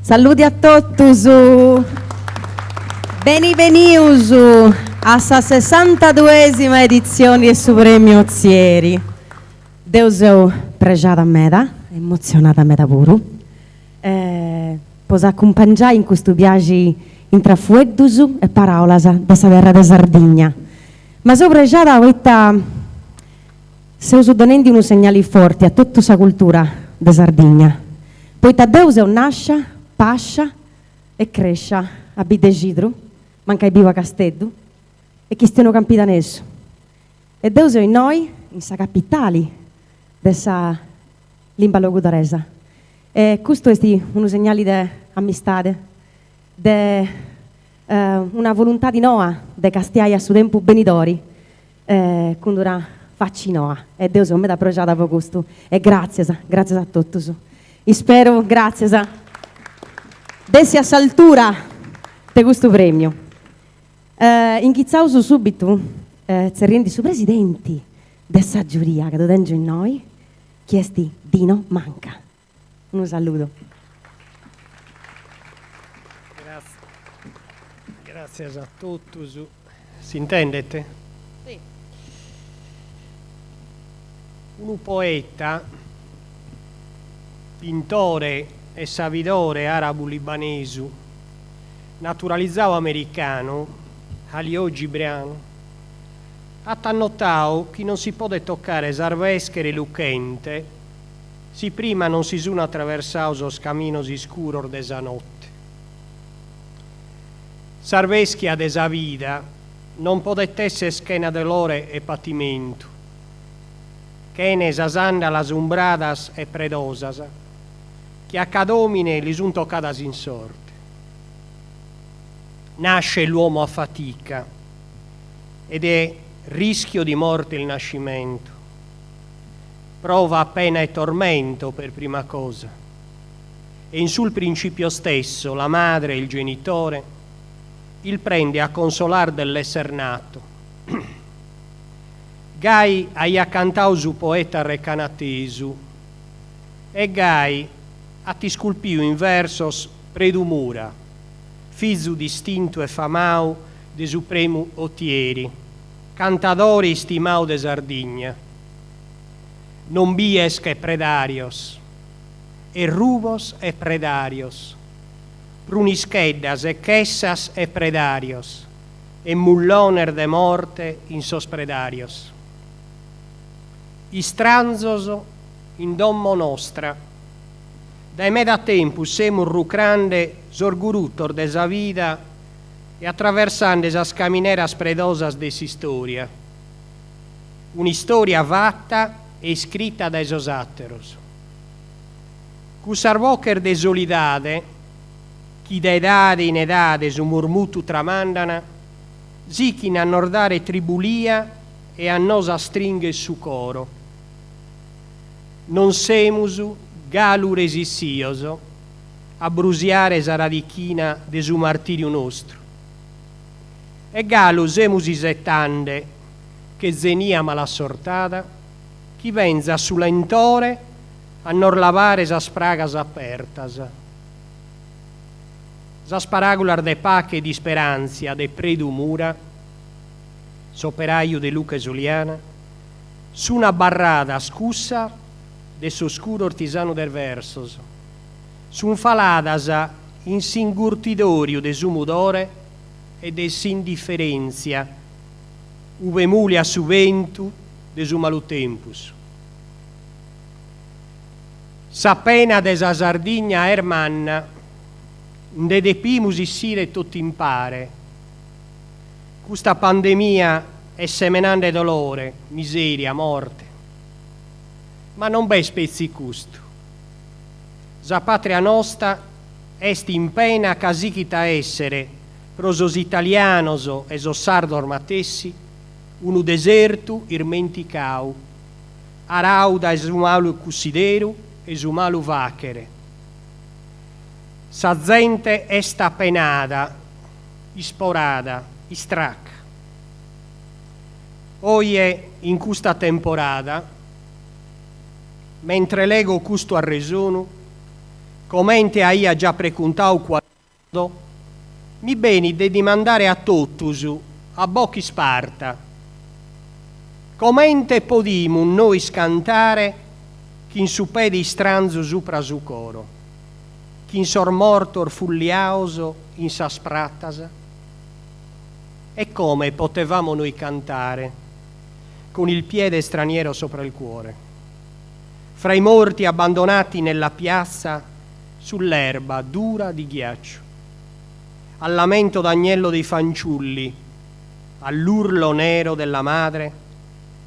Salludi a totus! Beni benius a sa sessantaduesima editzioni de su Premiu Ozieri. Deu seu prexada meda, emotzionada meda puru, po s'acumpangiai in custu biaxi intra fueddus e paraulas de sa terra de Sardigna. Ma seu prexada poita seus donendi unu segnali forti a totu sa cultura de Sardigna, poita deu seu nàscia, pàscia e crèscia a Biddexidru, mancai bivu a Casteddu, e chistionu campidanesu. E deu seu innoi, in sa capitali de sa limba logudoresa. E custu est unu segnali de amistade, de una voluntadi noa de castiai a su tempus benidori cun d'una faci noa. E deu seu meda prexada po custu. E gràtzias, gràtzias a totus. Isperu, gràtzias, de essi a s'altura de custu prèmiu. Inghitzaus subitu tzerriendi su presidenti de sa giuria ca ddu tengiu innoi, chi est Dino Manca. Unu saludu. Gràtzias a totus. S'intendet? Si. Unu poeta, pintore e sabidore arabu-libanesu, naturalizau americanu, Khalil Gibran, at annotau chi non si podet tocare s'arvèschere luchente si prima non si sun atraversaos sos caminos iscuros de sa note. S'arvèschia de sa vida non podet esser chena dolore e patimentu, chene sas àndalas umbradas e predosas chi a cada òmine li sun tocadas in sorte. Nasce l'uomo a fatica ed è rischio di morte il nascimento. Prova pena e tormento per prima cosa e in sul principio stesso la madre e il genitore il prende a consolar dell'esser nato. Gai aiat cantau su poeta recanatesu e gai at isculpiu in versos Predu Mura, fizu distintu e famau de su Premu Otieri, cantadore istimau de Sardigna. Non bies che predàrios, e rubos e predàrios, prunischeddas e chessas e predàrios, e mullones de morte in sos predàrios. Istranzos in domo nostra. Dae meda tempus semus rucrande sos gurutos de sa vida e atraversande sas camineras predosas de s'istòria. Un'istòria fata e iscrita dae sos àteros. Cussas boches de solidade chi dae edade in edade su murmutu tramandan, sichin a nos dare tribulia e a nos astringher su coro. Non semus galu resissios a brusiare sa radichina de su martìriu nostru. E galu semus isetande, che zenia malassortada, chi benzat su lentore a nos lavare sas pragas apertas. Sas paràgulas de pache e d'isperàntzia de Predu Mura, s'operaju de luche soliana, sun abarradas cussas de s'oscuru ortisanu de versos, sun faladas in s'ingurtidòriu de su mudore e de s'indiferèntzia, ube mùliat su bentu de su malutempus. Sa pena de sa Sardigna est manna, nde depimus issire tot'impare. Custa pandemia est semenande dolore, miseria, morte. Ma non b'est petzi custu. Sa pàtria nosta est in pena ca sichit a èssere, pro sos italianos e sos sardos matessi, unu desertu irmenticau, arau dae su malu cussideru e su malu fàchere. Sa zente est apenada, isporada, istraca. Oje, in custa temporada, mentre lego custu arresonu, Comente aia già precuntau Quadrado, mi benit de dimandare a totus, a boche isparta, comente podimus nois cantare chin su pede istranzu supra su coro, chin sos mortos fulliaos in sas pratas? E come potevamo noi cantare con il piede straniero sopra il cuore, fra i morti abbandonati nella piazza sull'erba dura di ghiaccio, al lamento d'agnello dei fanciulli, all'urlo nero della madre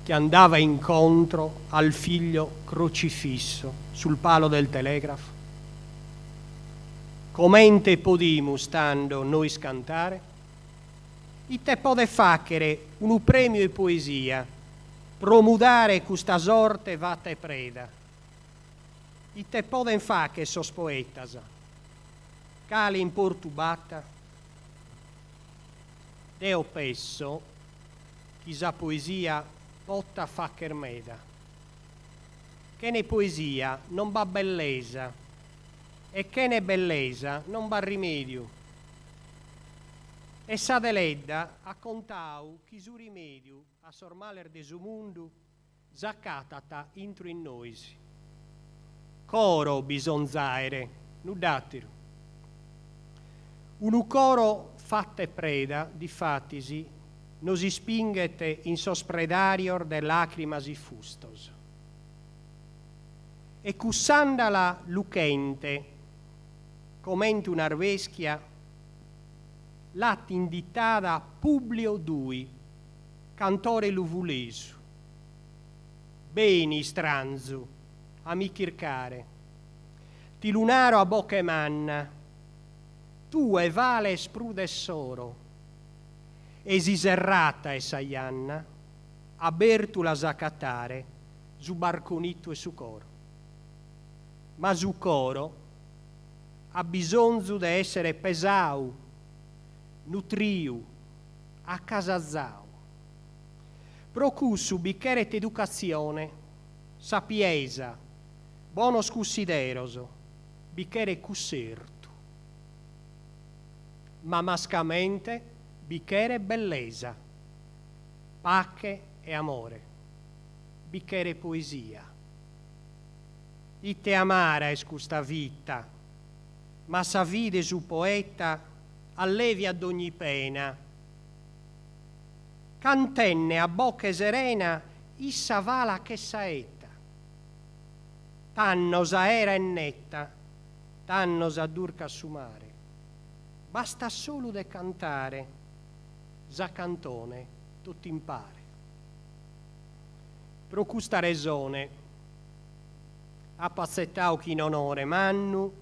che andava incontro al figlio crocifisso sul palo del telegrafo? Comente podimus tando nois cantare? Ite podet fàchere unu prèmiu 'e poesia pro mudare custa sorte fata 'e preda? Ite poden fàchere sos poetas? Cale importu b'at? Deo pesso chi sa poesia potat fàchere meda. Chene poesia non b'at bellesa e chene bellesa non b'at rimèdiu. E sa Deledda at contau chi su rimèdiu a sos males de su mundu s'acatat intro in nois. Coro bisonz'àere, nudd'àteru. Unu coro fat'e preda, difatis, nos ispinghet in sos predàrios de làcrimas ifustos. E cuss'àndala luchente, comente un'arvèschia, l'at inditada Publio Dui, cantore luvulesu. Beni, istranzu, a mi chircare. Ti lu naro a boche manna, tue vales prus de s'oro. E si serrata est sa janna, abertu l'as a acatare su barconittu 'e su coro. Ma su coro at bisonzu de èssere pesau, nutriu, acasazau. Pro cussu bi cheret educatzione, sapiesa, bonos cussideros, bi cheret cussertu. Ma mascamente bi cheret bellesa, pache e amore. Bi cheret poesia. Ite amara est custa vita, ma sa fide 'e su poeta alleviat dogni pena. Cantenne a boche serena issa falat che saetta. Tanno s'aera est netta, tanno s'addurcat su mare. Bastat solu de cantare sa cantone tott'impare. Pro custa resone apo atzetau chin onore mannu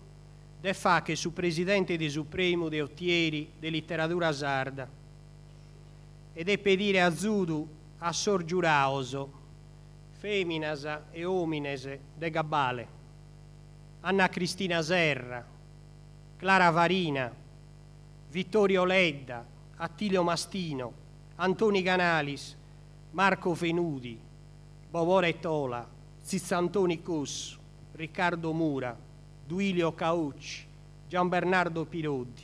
de fàchere su presidente de su Prèmiu de Otieri de literadura sarda e de pedire azudu a sos giuraos, fèminas e òmines de gabbale, Anna Cristina Serra, Clara Farina, Vittorio Ledda, Attilio Mastino, Antoni Canalis, Marco Fenudi, Bobore Tola, Tzitzantoni Cossu, Riccardo Mura, Duilio Caucci, Gianbernardo Piroddi,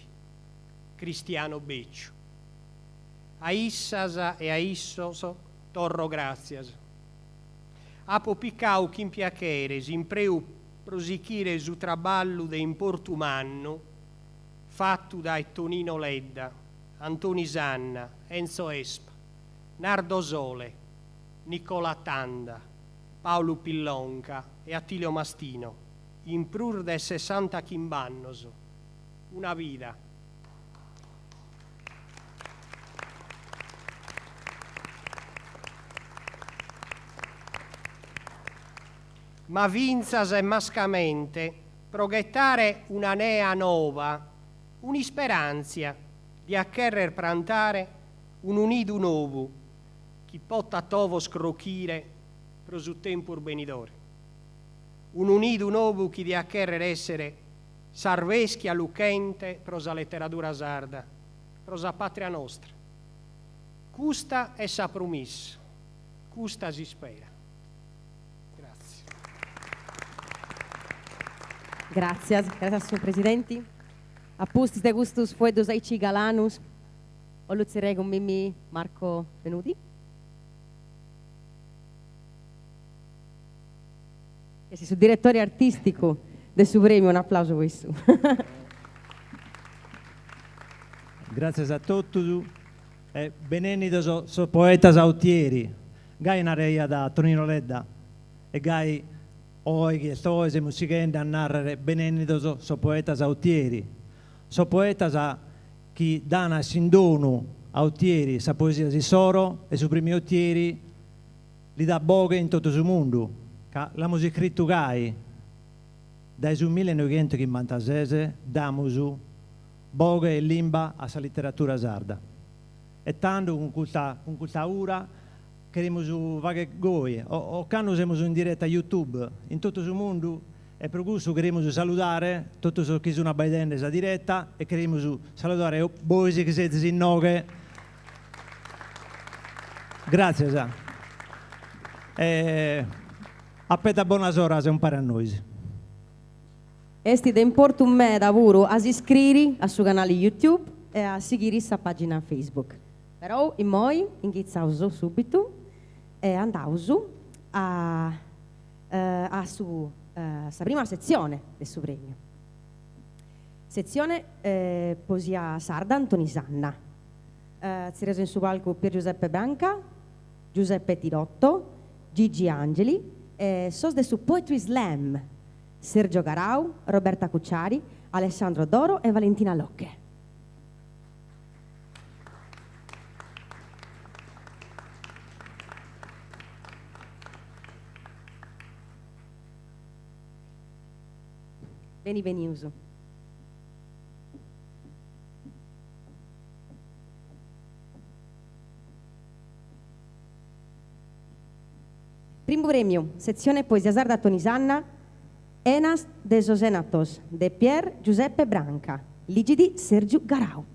Cristiano Becciu. A issas e a issos torro gràtzias. Apo picau chin piachere s'impreu pro sichire su traballu de importu mannu fatu dae Tonino Ledda, Antoni Sanna, Enzo Espa, Nardo Sole, Nicola Tanda, Paulu Pillonca e Attilio Mastino, in prus de sessantachimb'annos. Una vida. Ma fintzas e mascamente pro ghetare una nea nova, un'isperàntzia diat cherrer prantare unu nidu novu chi potat ovos crochire pro su tempus benidore. Unu nidu novu chi diat cherrer èssere s'arvèschia luchente pro sa leteradura sarda, pro sa pàtria nostra. Custa est sa promissa, custa s'ispera. Gràtzias. Gràtzias, gràtzias a su Presidenti. A pustis de custus fueddus aici galanus, 'ollu tzerriai cun mimmi Marco Venuti. Est su diretori artìsticu de su prèmiu, un'aplàusu po issu. Gràtzias a totus e benènnidos sos poetas a Otieri, gai naraiat Tonino Ledda e gai oe chi est oe semus sighende a nàrrere benènnidos sos poetas a Otieri, sos poetas chi dan a s'indonu a Otieri sa poesias issoro e su Prèmiu Otieri Li dat boghe in totu su mundu, ca l'amus iscritu gai, dae su millenoighentochimbantases damus boghe e limba a sa literatura sarda. E tando cun custa cun custa ura cherimus fagher goi, ocannu semus in direta YouTube in totu su mundu e pro cussu cherimus saludare totu sos chi sun abbaidende sa direta e cherimus saludare bois chi sezis inoghe. Gràtzias e apetat bonas oras umpare a nois. Est de importu meda puru a s'iscriri a su canali YouTube e a sighiri sa pàgina Facebook. Perou immoi inghitzaus subitu e andaus a a su sa prima setzione de su prèmiu. Setzione Poesia Sarda Antoni Sanna. Tzerriaus in su palcu Pier Giuseppe Branca, Giuseppe Tirotto, Gigi Angeli e sos de su Poetry Slam, Sergio Garau, Roberta Cucciari, Alessandro Doro e Valentina Locche. Beni benius. Primu prèmiu, setzione Poesia Sarda Toni Sanna, Enas de sos Enatos de Pier Giuseppe Branca, ligit Sergiu Garau.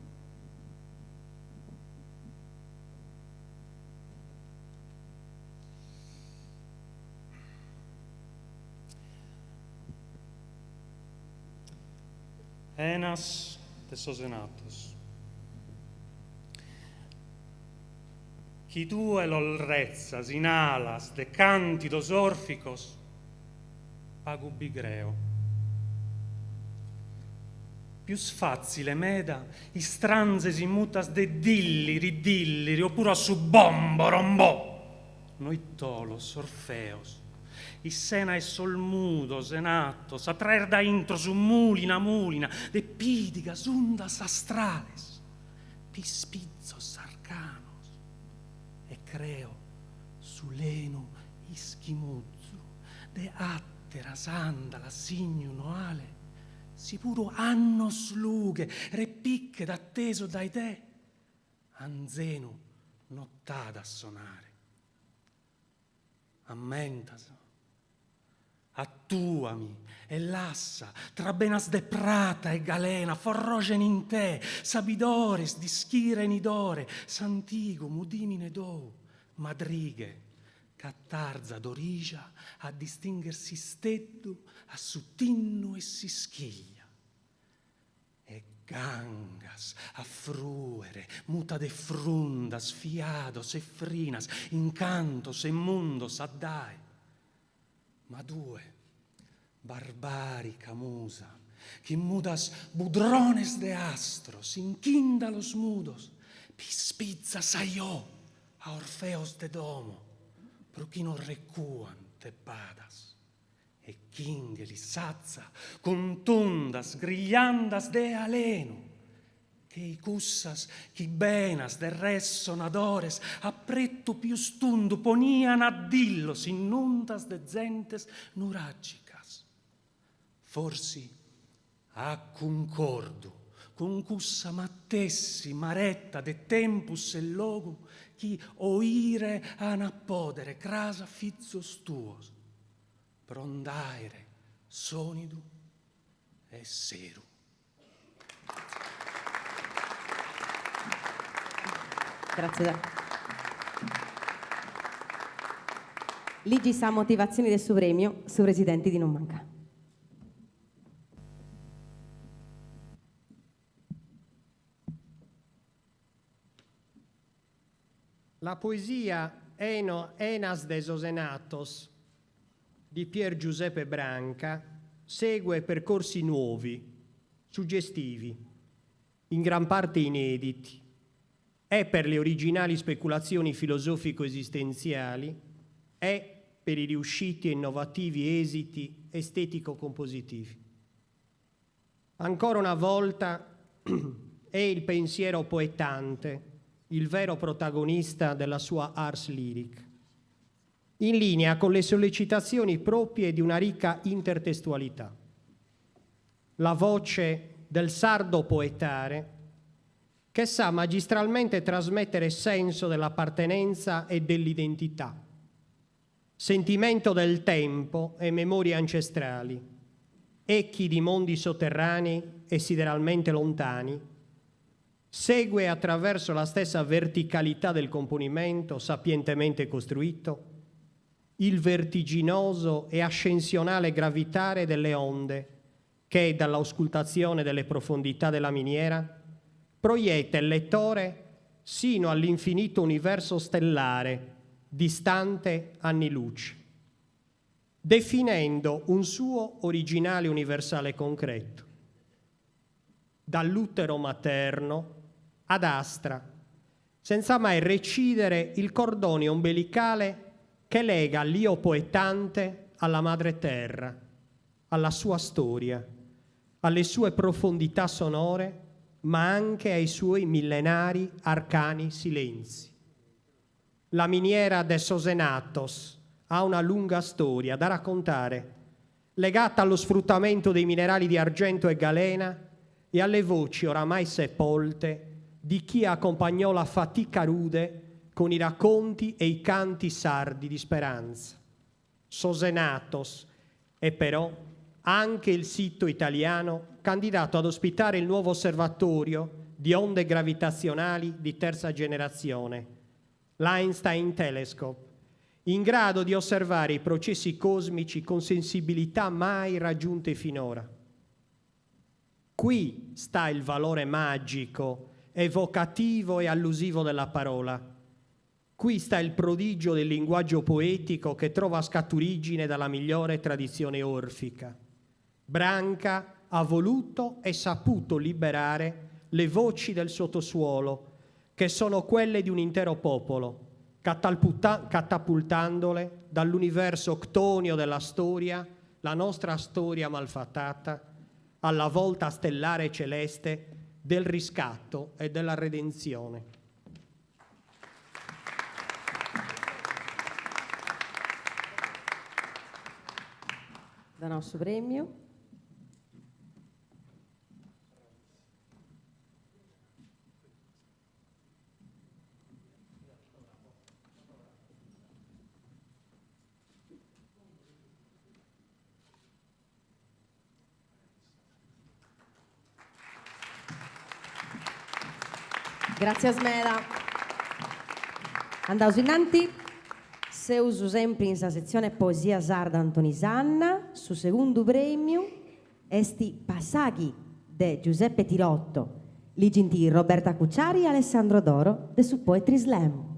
Enas de sos Enatos. Chi tue los retzas in alas de càntidos òrficos, pagu bi creo. Pius fàtzile meda istranzes in mutas de dìlliri dìlliri opuru a su bomborombò. Noitolos orfeos, issena 'e sos mudos enatos a traer da intro su mùlina mùlina de pìdigas undas astrales, pispizos arcanos, e creo su lenu ischimuzu de àteras àndalas signu noale, si puru annos lughe repicchet attesu dae te. Anzenu no t'at a sonare. Ammentas? Atùami e lassa tra benas de prata e galena forrojen in te sabidores d'ischire 'enidore s'antigu mudìmine tou, madrighe ch'attarzat orija a distingher s'isteddu a su tinnu 'e s'ischiglia. E gangas a frùere, muta de frundas, fiados e frinas, incantos e mundos addae. Ma tue, barbàrica musa, chi mudas budrones de astros in chìndalos mudos, pispizas ajò a orfeos de domo pro chi non recuant de badas. E chìngheli s'atza cun tundas grigliandas de alenu, che-i cussas chi benas de res sonadores a pretu pius tundu ponian a dillos in undas de zentes nuràgicas. Forsi a cuncordu cun cussa matessi maretta de tempus e logu chi oire an a pòdere cras fizos tuos pro nd'àere sònidu e seru. Gràtzias. Ligi sa motivatzioni de su prèmiu su presidenti Dino Manca. La poesia Eno, Enas de sos Enatos di Pier Giuseppe Branca segue percorsi nuovi, suggestivi, in gran parte inediti, è per le originali speculazioni filosofico-esistenziali, è per i riusciti e innovativi esiti estetico-compositivi. Ancora una volta è il pensiero poetante il vero protagonista della sua ars lyrica, in linea con le sollecitazioni proprie di una ricca intertestualità. La voce del sardo poetare che sa magistralmente trasmettere senso dell'appartenenza e dell'identità, sentimento del tempo e memorie ancestrali, echi di mondi sotterranei e sideralmente lontani, segue attraverso la stessa verticalità del componimento sapientemente costruito il vertiginoso e ascensionale gravitare delle onde che, dall'auscultazione delle profondità della miniera, proietta il lettore sino all'infinito universo stellare, distante anni luce, definendo un suo originale universale concreto. Dall'utero materno ad Astra, senza mai recidere il cordone ombelicale che lega l'io poetante alla madre terra, alla sua storia, alle sue profondità sonore, ma anche ai suoi millenari arcani silenzi. La miniera de sos Enatos ha una lunga storia da raccontare, legata allo sfruttamento dei minerali di argento e galena e alle voci oramai sepolte di chi accompagnò la fatica rude con i racconti e i canti sardi di speranza. Sos Enatos è però anche il sito italiano candidato ad ospitare il nuovo osservatorio di onde gravitazionali di terza generazione, l'Einstein Telescope, in grado di osservare i processi cosmici con sensibilità mai raggiunte finora. Qui sta il valore magico, evocativo e allusivo della parola. Qui sta il prodigio del linguaggio poetico che trova scaturigine dalla migliore tradizione orfica. Branca ha voluto e saputo liberare le voci del sottosuolo, che sono quelle di un intero popolo, catapultandole dall'universo ctonio della storia, la nostra storia malfatata, alla volta stellare e celeste del riscatto e della redenzione. Da nostro premio. Gràtzias meda. Andaus innanti. Seus sempri in sa setzione Poesia Sarda Antoni Sanna. Su segundu prèmiu est Passaghi de Giuseppe Tirotto. Ligint Roberta Cucciari e Alessandro Doro de su Poetry Slam.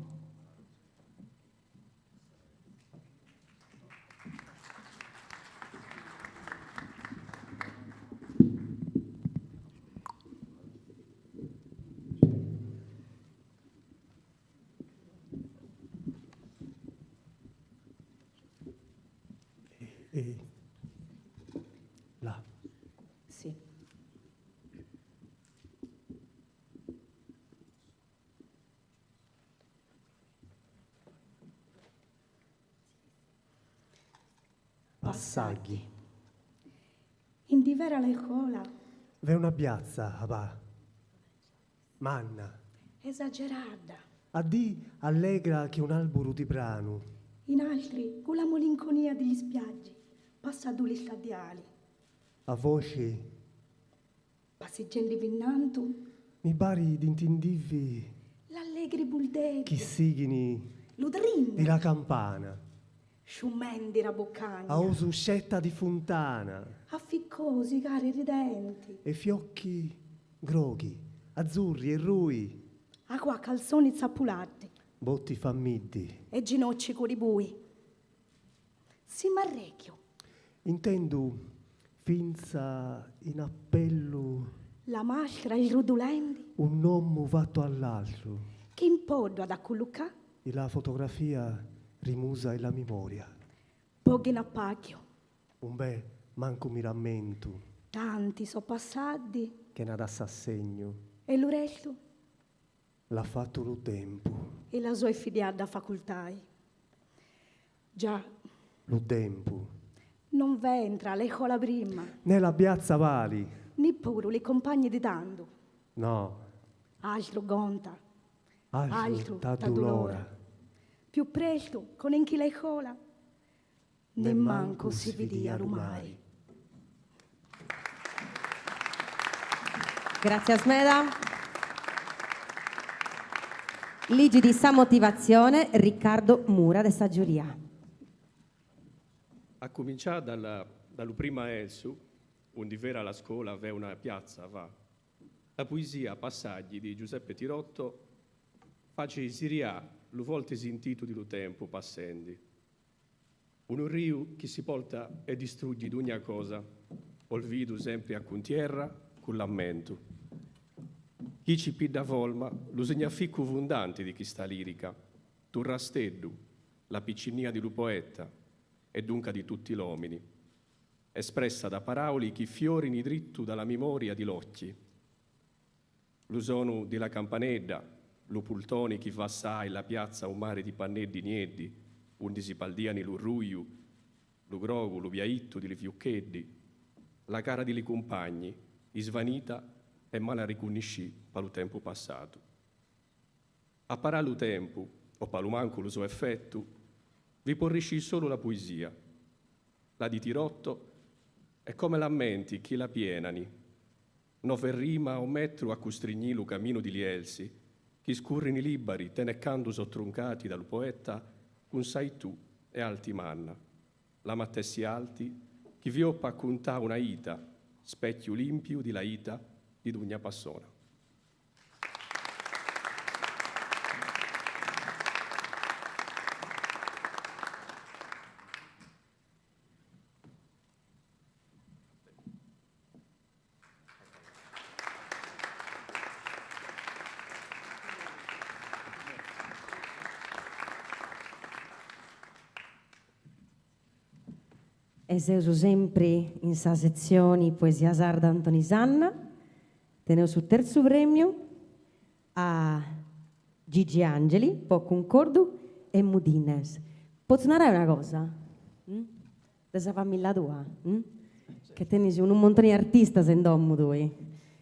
E là. Sì. Passaghi. In divera l'iscola. V'è una piazza, apà. Manna. Esagerata. A dì allegra che un albero di pranu. In altri, con la malinconia degli spiaggi, passa due stadiali. A voce. Passeggeri vinnantu. Mi pari d'intindivi. L'allegri buldeggi. Chi sighini. Ludrin. Di la campana. Sciumendi raboccagna. A ususcetta di fontana. A ficcosi cari ridenti. E fiocchi groghi, azzurri e rui. A qua calzoni zappulati. Botti famiddi. E ginocci curibui. Si m'arrecchio. Intendu finza in appellu. La mastra irrudulendi. Un nommu fattu all'altru. Chi impoddu ad accullucà. E la fotografia rimusa e la mimoria. Poghi in appacchiu. Umbè mancu mi rammentu. Tanti so passaddi. Chena dassà segnu. E lu restu? L'at fatu lu tempu. E la soi fidiadda facultai. Già. Lu tempu. Non v'entra l'ecola prima. Né la piazza Pali. Nippuru li compagni di tandu. No. Altru conta. Altru Altru t'addulora. Più prestu, con enchi l'ecola. Nemmancu si bidiat lu mari. Gràtzias meda. Ligit sa motivatzione Riccardo Mura de sa giuria. A cumincià dalla da lu prima 'elsu, undi v'era la scola v'è una piazza, va. La puisia Passaggi di Giuseppe Tirotto faci zirià lu volti sintitu di lu tempu passendi. Unu riu chi si porta e distruggi dugna cosa, olvidu sempri a cuntierra cu l'ammentu. Chi ci pi dda forma lu signaficcu fundanti di chista lirica, Turrasteddu, la piccinnia di lu poeta e dunca di tutti l'omini, espressa da parauli chi fiorini drittu da la mimoria di l'occhi. Lu sonu di la campanedda, lu pultoni chi vassa e la piazza un mari di panneddi nieddi, undi si paldiani lu ruiu, lu grogu, lu biaittu di li fiuccheddi, la cara di li cumpagni, isvanita e mala ricunniscì pa lu tempu passatu. A parà lu tempu, o pa lu mancu lu so effettu, vi porriscì solu la puisia. La di Tirotto è come l'ammenti chi la pienani, No v'è rima o metru a custrignì lu caminu di li 'elsi, chi scurrini libbari tene candu so truncati da lu poeta cun saittu e alti manna, la matessi alti chi vi oppa a cuntà una 'ita, specchiu limpiu di la 'ita di dugna passona. E seus sempri in sa setzioni Poesia Sarda Antoni Sanna. Teneus su tertzu prèmiu a Gigi Angeli po Cuncordu e Mudines. Potzu narai una cosa? De sa familla tua? Che tenis unu muntoni 'e artistas in domu tui.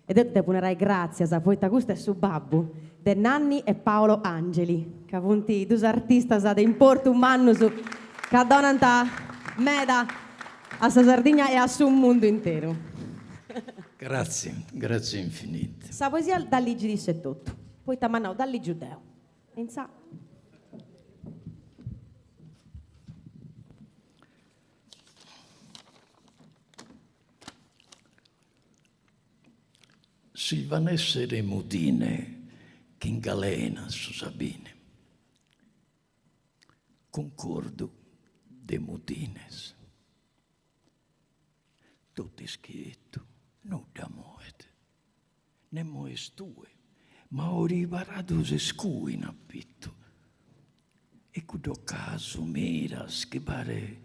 E deu ti depu narai gràtzias, poita custu est su babbu de Nanni e Paolo Angeli, ca funt dus artistas de importu mannus ca donant meda a sa Sardigna e a su mundu interu. Gratzie, gratzie infinite. Sa poesia dda ligit issu etotu, poita m'at nau dda ligiu deu. E intzà. S'isvanessere mudine ch'ingalena su Sabine. Cuncordu de mudines. Totu est chietu, nudda moet. Ne moes tue, ma oriparadu ses cue in apitu. E cudd'ocasu miras chi paret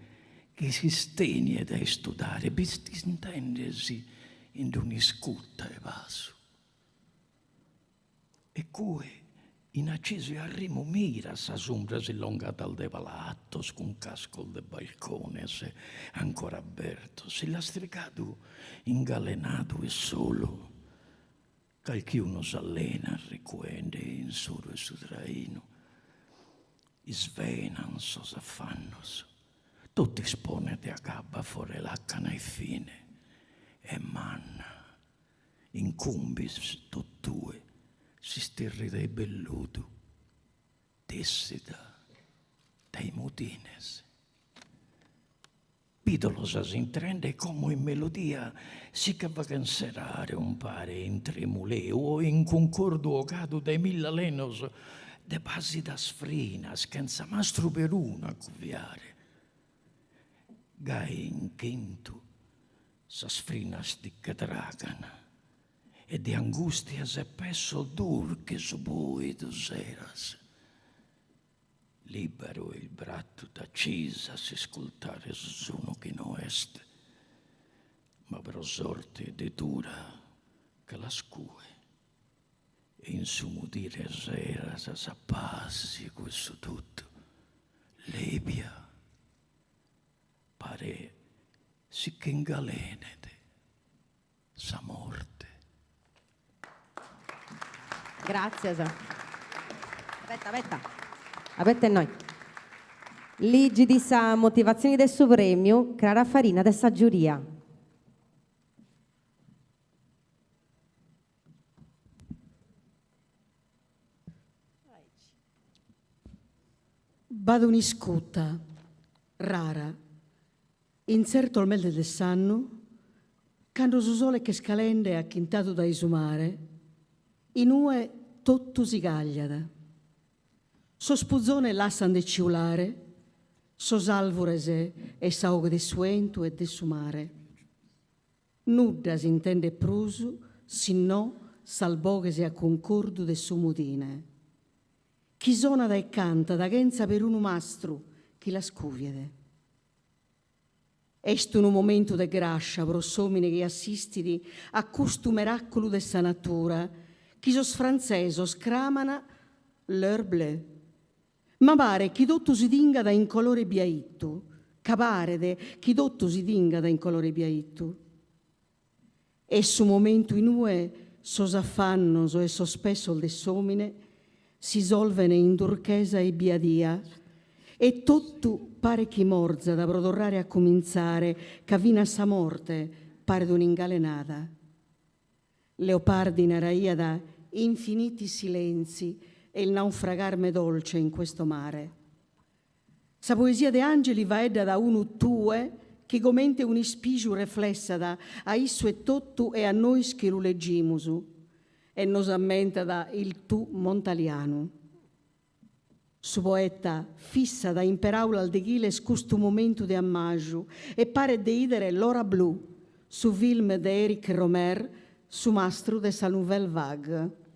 chi s'isteniet a istudare, pistintendesi in d'un'iscuta 'e pasu. E cue in accisu e arrimu miras sas umbras illongadas de palatos cun cascos de balcones ancora abertos, illastricadu ingalenadu e solu, calchiunu s'allenat recuende in s'oru 'e su trainu. Isvenan sos affannos, totu isponet e agabbat fora 'e lacana e fine, e manna Incumbis totue s'isterrida 'e belludu tessida dae mudines. Bidolos as intrende e como in melodia si che faghen serare umpare in tremuleu o in cuncordu 'ogadu dae mill'alenos. De pàsidas frinas chentza mastru perunu a cuviare. Gai in chintu sas frinas ti che tragan e de angustias e pessos durches bòidu seras. Liberu e ilbrattu t'accisa a s'iscultare su sonu chi no est, ma pro sorte e de dura che l'as cue e in su mudire seras sa pàsigu 'e su totu, lèbia, paret si ch'ingalenet sa morte. Gràtzias. Abeta, abeta. Abeta innoi. Ligit sa motivatzioni de su prèmiu Crara Farina de sa giuria. B'at un'iscuta rara In tzertos meses de s'annu, cando su sole ch'est calende achintadu dae su mare, in ue totu si cagliat. Sos puzones lassan de ciulare, sos àlvures e sa 'oghe de su 'entu e de su mare. Nudda s'intendet prus si no sas boghes a cuncordu de su mudine, chi sonat e cantat chentza perunu mastru chi las cùviet. Est unu momentu de grascia pro s'òmine chi assistit a custu meràculu de sa natura chi sos frantzesos craman l'heure bleue. Ma paret chi totu si tingat in colore biaitu, ca paret chi totu si tingat in colore biaitu. Est su momentu in ue sos afannos e sos pessos de s'òmine si solven in durchesa e biadia e totu paret chi morzat pro torrare a cumintzare ca finas sa morte paret un'ingalenada. Leopardi naraiat infiniti silenzi e il naufragar m'è dolce in questo mare. Sa poesia de Angeli faeddat a unu tue chi comente un'ispiju reflessat a issu etotu e a nois chi lu legimus e nos ammentat il tu montalianu. Su poeta fissat in peraulas deghiles custu momentu de ammaju e paret de 'idere L'ora blu, su film de Eric Rohmer, su mastru de sa Nouvelle Vague.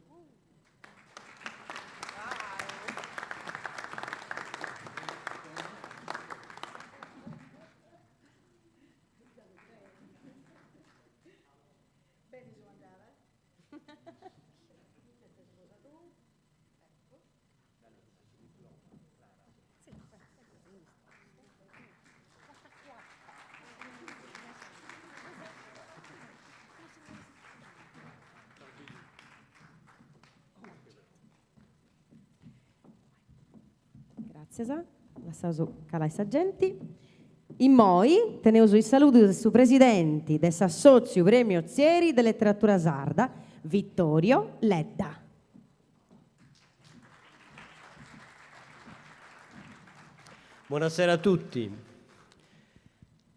Gràtzias, lassaus calai sa genti. Immoi teneus is saludus de su presidenti de s'Assòtziu Premio Ozieri de Letteratura Sarda, Vittorio Ledda. Buonasera a tutti.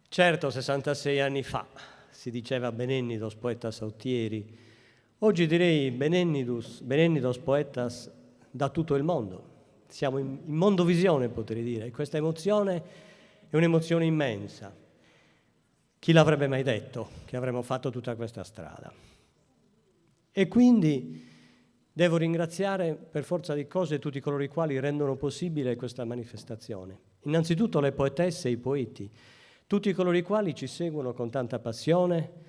Certo, 66 anni fa si diceva Benennidos poetas a Otieri. Oggi direi Benennidos, benennidos poetas da tutto il mondo. Siamo in, in mondovisione, potrei dire, e questa emozione è un'emozione immensa. Chi l'avrebbe mai detto che avremmo fatto tutta questa strada? E quindi devo ringraziare per forza di cose tutti coloro i quali rendono possibile questa manifestazione. Innanzitutto le poetesse e i poeti, tutti coloro i quali ci seguono con tanta passione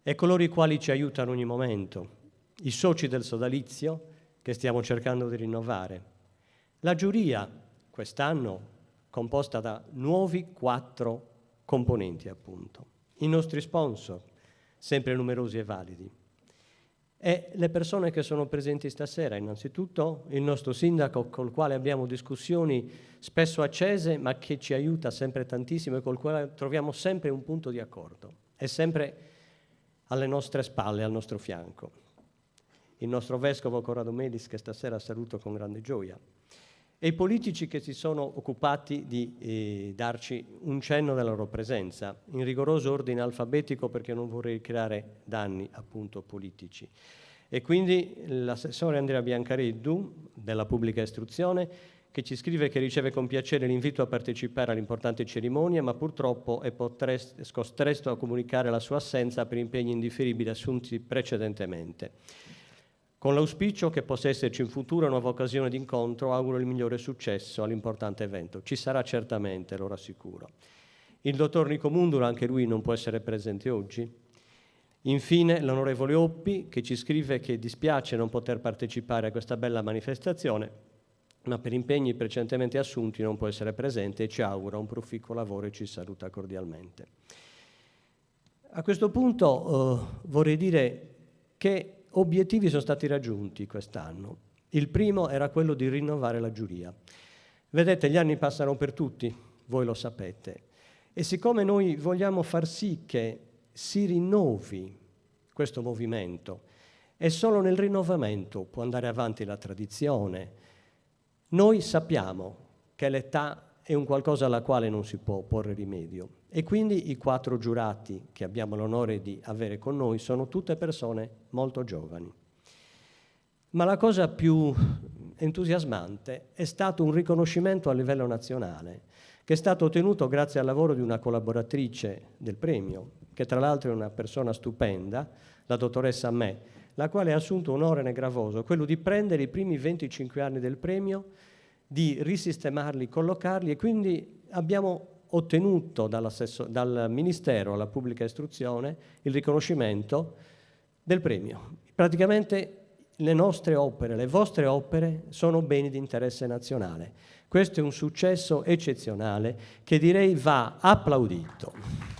e coloro i quali ci aiutano ogni momento, i soci del sodalizio che stiamo cercando di rinnovare, la giuria, quest'anno composta da nuovi quattro componenti appunto, i nostri sponsor, sempre numerosi e validi, e le persone che sono presenti stasera, innanzitutto il nostro sindaco col quale abbiamo discussioni spesso accese ma che ci aiuta sempre tantissimo e col quale troviamo sempre un punto di accordo, è sempre alle nostre spalle, al nostro fianco. Il nostro vescovo Corrado Melis che stasera saluto con grande gioia e i politici che si sono occupati di eh, darci un cenno della loro presenza, in rigoroso ordine alfabetico perché non vorrei creare danni appunto politici. E quindi l'assessore Andrea Biancareddu della Pubblica Istruzione che ci scrive che riceve con piacere l'invito a partecipare all'importante cerimonia, ma purtroppo è costretto a comunicare la sua assenza per impegni indifferibili assunti precedentemente. Con l'auspicio che possa esserci in futuro una nuova occasione di incontro, auguro il migliore successo all'importante evento. Ci sarà certamente, lo rassicuro. Il dottor Nico Mundula, anche lui non può essere presente oggi. Infine l'onorevole Oppi che ci scrive che dispiace non poter partecipare a questa bella manifestazione, ma per impegni precedentemente assunti non può essere presente e ci augura un proficuo lavoro e ci saluta cordialmente. A questo punto eh, vorrei dire che obiettivi sono stati raggiunti quest'anno. Il primo era quello di rinnovare la giuria. Vedete, gli anni passano per tutti, voi lo sapete. E siccome noi vogliamo far sì che si rinnovi questo movimento, e solo nel rinnovamento può andare avanti la tradizione, noi sappiamo che l'età è un qualcosa alla quale non si può porre rimedio e quindi i quattro giurati che abbiamo l'onore di avere con noi sono tutte persone molto giovani. Ma la cosa più entusiasmante è stato un riconoscimento a livello nazionale, che è stato ottenuto grazie al lavoro di una collaboratrice del premio, che tra l'altro è una persona stupenda, la dottoressa Me, la quale ha assunto un onere gravoso, quello di prendere i primi 25 anni del premio, di risistemarli, collocarli e quindi abbiamo ottenuto dal Ministero alla Pubblica Istruzione il riconoscimento del premio. Praticamente le nostre opere, le vostre opere sono beni di interesse nazionale. Questo è un successo eccezionale che direi va applaudito.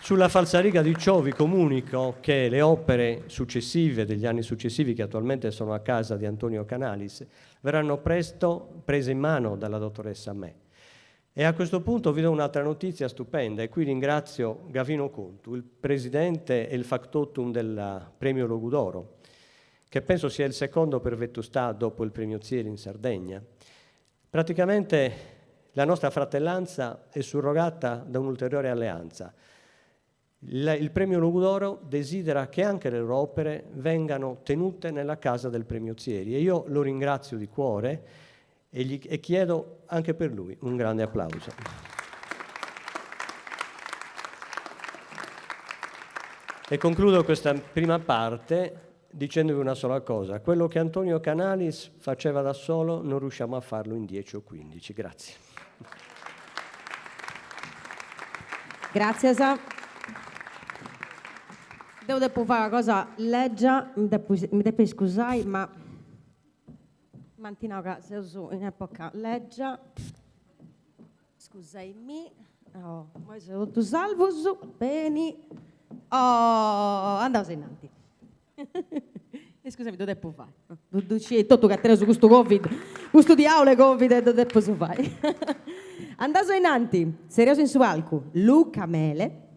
Sulla falsariga di ciò vi comunico che le opere successive degli anni successivi, che attualmente sono a casa di Antonio Canalis, verranno presto prese in mano dalla dottoressa Me. E a questo punto vi do un'altra notizia stupenda e qui ringrazio Gavino Contu, il presidente e il factotum del Premio Logudoro, che penso sia il secondo per vetustà dopo il Premio Zieri in Sardegna. Praticamente la nostra fratellanza è surrogata da un'ulteriore alleanza. Il, il Premio Logudoro desidera che anche le loro opere vengano tenute nella casa del Premio Zieri e io lo ringrazio di cuore e, gli, e chiedo anche per lui un grande applauso. E concludo questa prima parte dicendovi una sola cosa. Quello che Antonio Canalis faceva da solo non riusciamo a farlo in 10 o 15. Grazie. Grazie. Deu depu fai una cosa lègia, mi depu, mi depeis scusai, ma m'ant nau ca seus in epoca lègia. Scusaimì. Oh, immoi seus totus salvus, beni. Oh, andaus innanti. E scusami, ddu depu fai. Ddu scieis totu ca teneus custu Covid, custu diaulu 'e Covid e ddu depeus fai. Andaus innanti, tzerriaus in su palcu Luca Mele,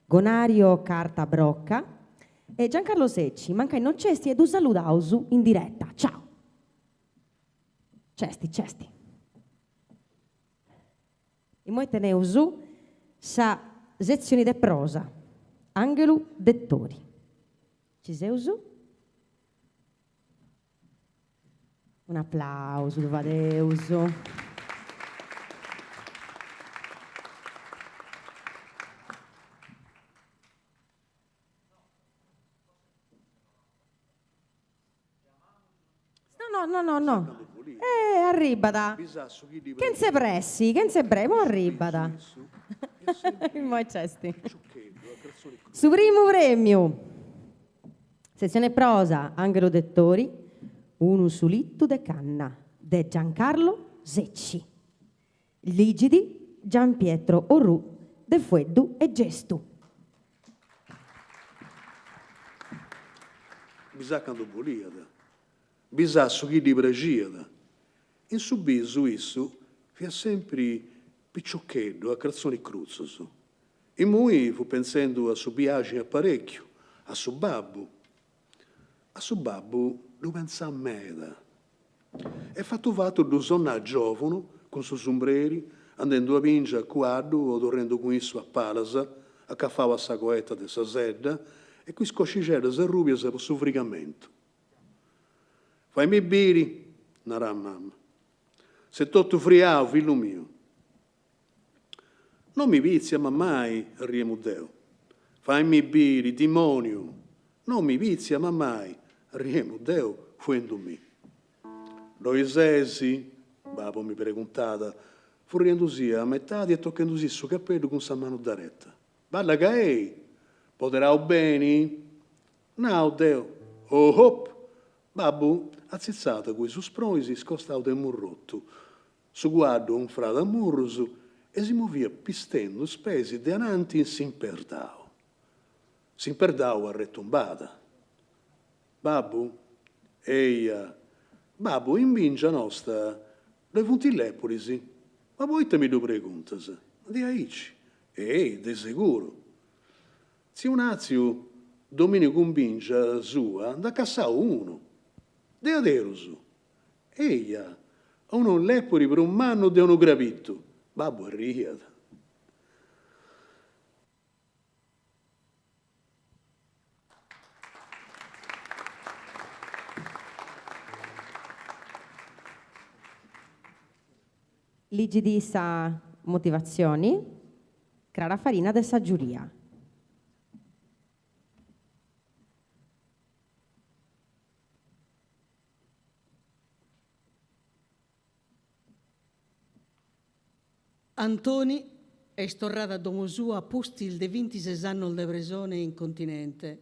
Gonario Carta Brocca e Giancarlo Secci, mancai no nc'esti e ddu saludaus in diretta. Ciao! Nc'esti, nc'esti. Immoi teneus sa setzioni de prosa, Anghelu Dettori. Ci seus? Un'aplausu ddu fadeus. No, no, no, no. Eh, arribat. Chentze pressi, chentze pressi, imoi arribat. Immoi nc'est. Su primu premiu, setzione prosa, Anghelu Dettori, Unu sulittu de canna, de Giancarlo Secci. Ligit Gian Pietro Orrù de Fueddu e Gestu. Bisàt cando boliat, bisàt su chi ddi praxiat. In su bisu issu fiat sempri piciocheddu a cartzonis crutzus. Immoi fut pentzendu a su biaxi in aparèchiu, a su babbu. A su babbu ddu pentzàt meda. E fatu fatu ddu sonnàt giòvunu, cun su sumbreri, andendu a bingia a cuaddu o torrendu cun issu a palas. Acafau a sa coeta de sa sedda e cun is coscixeddas arrubias po su frigamentu. Faimi biri, narat mama. Ses totu friau, fillu miu. No mi pitzia, mamai, arriemu deu. Faimi biri, dimoniu! No mi pitzia, mamai, arriemu deu, fuendumì. Ddoi ses? Babu mi preguntat, furriendusì a metadi e tochendusì su capeddu cun sa manu dareta. Balla ca ei! Poderau beni? Nau deu. Ohop! Babbu atzitzat cun is uspronis iscostau de murrotu. Su cuaddu unfradu a murrus e si moviat pistendu is peis de ananti in s'imperdau. S'imperdau arretumbàt. Babbu? Eia. Babbu, in bìngia nosta ddoi funt is lèpuris. Ma poita mi ddu preguntas? De aici. Ei, de seguru. Tziu Nàtziu, domìnigu in bìngia sua nd'at cassau unu. Deaderus? Eia, unu lèpuri prus mannu de unu crabitu. Babbu arriiat. Ligit sa motivatzioni Crara Farina de sa giuria. Antoni est torradu a domo sua a pustis de bintises annos de presone in continente,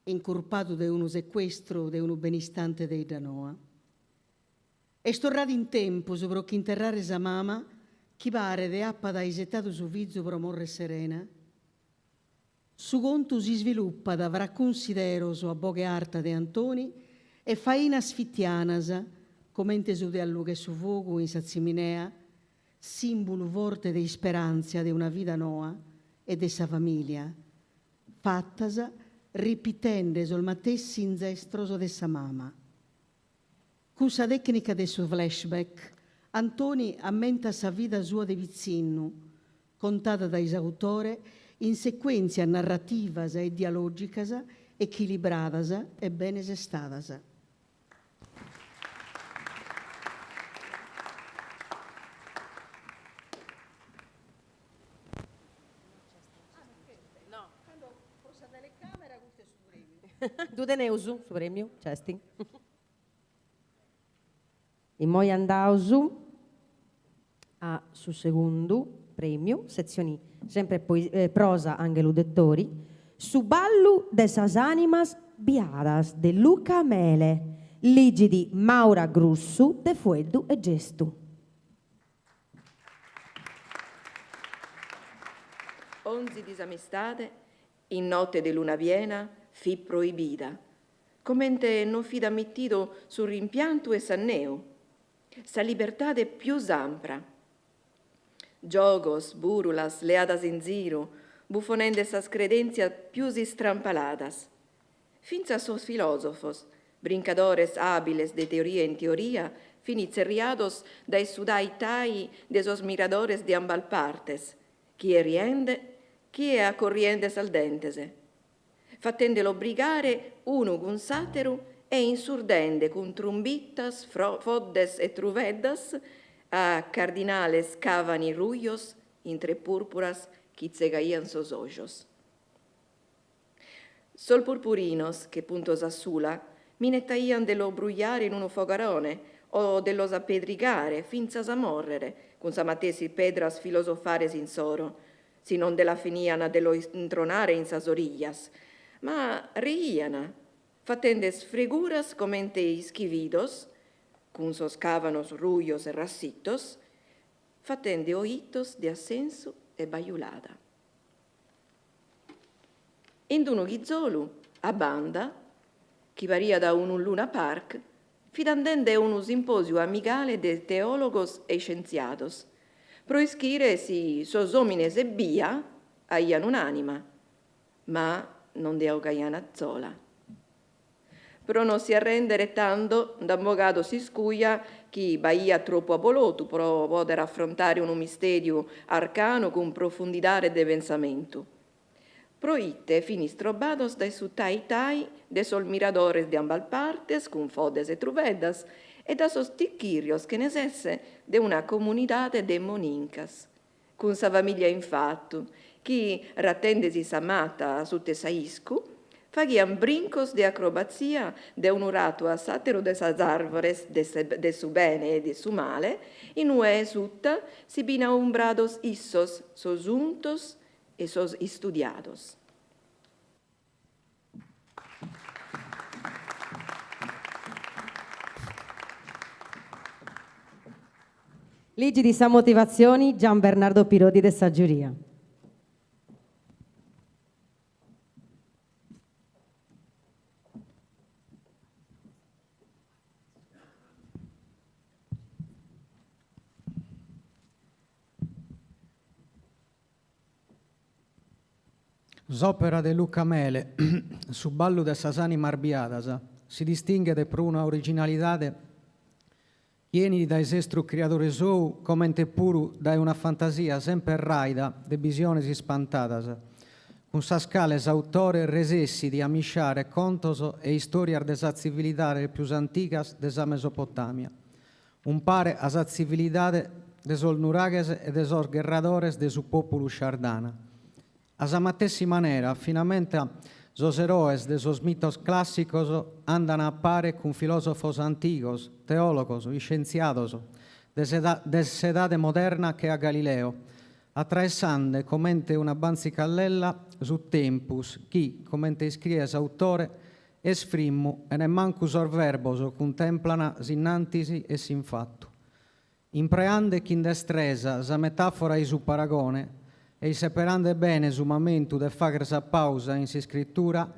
incurpadu de unu secuestru de unu benistante de 'Iddanoa. Est torradu in tempus pro ch'interrare sa mama chi paret apat aisetadu su fizu pro morrer serena. Su contu s'isvilupat fra cunsideros a boghe arta de Antoni e fainas fitianas, comente su de allugher su fogu in sa tziminea, sìmbulu forte de isperàntzia de una vida noa e de sa famìlia, fatas ripitende sos matessi inzestros de sa mama. Cun sa tècnica de su flashback, Antoni ammentat sa vida sua de pitzinnu, contada dae s'autore in secuèntzias narrativas e dialògicas echilibradas e bene sestadas. Ddu teneus su prèmiu, nc'est. Immoi andaus a su segundu prèmiu, setzioni sempre prosa Anghelu Dettori, Su ballu de sas animas biadas de Luca Mele, ligit Maura Grussu de Fueddu e Gestu. Onzi disamistade In note de luna piena fit proibida, comente non fit ammitidu su rimpiantu e s'anneu, sa libertade pius ampra. Giogos, bùrulas, leadas in ziru, bufonende sas credèntzias pius istrampaladas. Fintzas sos filòsofos, brincadores àbiles de teoria in teoria, fin tzerriados dae su tai-tai de sos miradores de ambas partes, chie riende, chie acorriende sas dentes, fatendelu brigare unu cun s'àteru e insurdende cun trumbitas, foddes e truveddas a cardinales cavani rujos intre pùrpuras chi tzegaian sos ojos. Sos purpurinos, che puntos a sula, minetaian de los brujare in unu fogarone o de los apedrigare fintzas a mòrrere cun sas matessi pedras filosofares insoro, si non nde la finian de los intronare in sas orijas, ma riian, fatende sfreguras comente ischividos, cun sos càvanos rujos e rassitos, fatende ojitos de assensu e bajulada. In unu chizolu, a banda, chi pariat unu Luna Park, fit andende unu simpòsiu amigale de teòlogos e iscientziados, pro ischire si sos òmines ebbia aian un'ànima, ma non nde 'ogaian atzola. Pro no si arrèndere tando nd'an bogadu s'iscuja chi b'aiat tropu abolotu pro pòdere afrontare unu mistèriu arcanu cun profundidade de pensamentu. Proite fin istrobbados dae su tai tai de sos miradores de ambas partes cun foddes e truveddas e da sos ticchìrrios chene sesse de una comunidade de monincas, cun sa famìlia in fatu, chi, ratende·si sa mata sutta 'e s'aiscu, faghian brincos de acrobatzia de unu ratu a s'àteru de sas àrvores de su bene e de su male, in ue sutta si bin aumbrados issos, sos untos e sos istudiados. Ligit sa motivatzioni Gian Bernardo Piroddi de sa giuria. S'òpera de Luca Mele, Su ballu de sas ànimas biadas, si distinghet pro una originalidade chi 'enit dae s'estru criadore sou comente puru dae una fantasia semper ràida de bisiones ispantadas, cun sas cales s'autore resessit a misciare contos e istòrias de sas tzivilidades pius antigas de sa Mesopotàmia, umpare a sa tzivilidade de sos nuraghes e de sos gherradores de su pòpulu Shardana. A sa matessi manera, finamenta sos eroes de sos mitos clàssicos andan a pare cun filòsofos antigos, teòlogos, iscientziados de s'edade moderna che a Galileo, atraessande comente una bantzicallella su tempus chi, comente iscriet s'autore, Est frimmu e nemmancu sos verbos cuntemplan s'innantis e s'infattu. Impreande chin destresa sa metafora ei su paragone e isseperande bene su mamentu de fagher sa pausa in s'iscritura,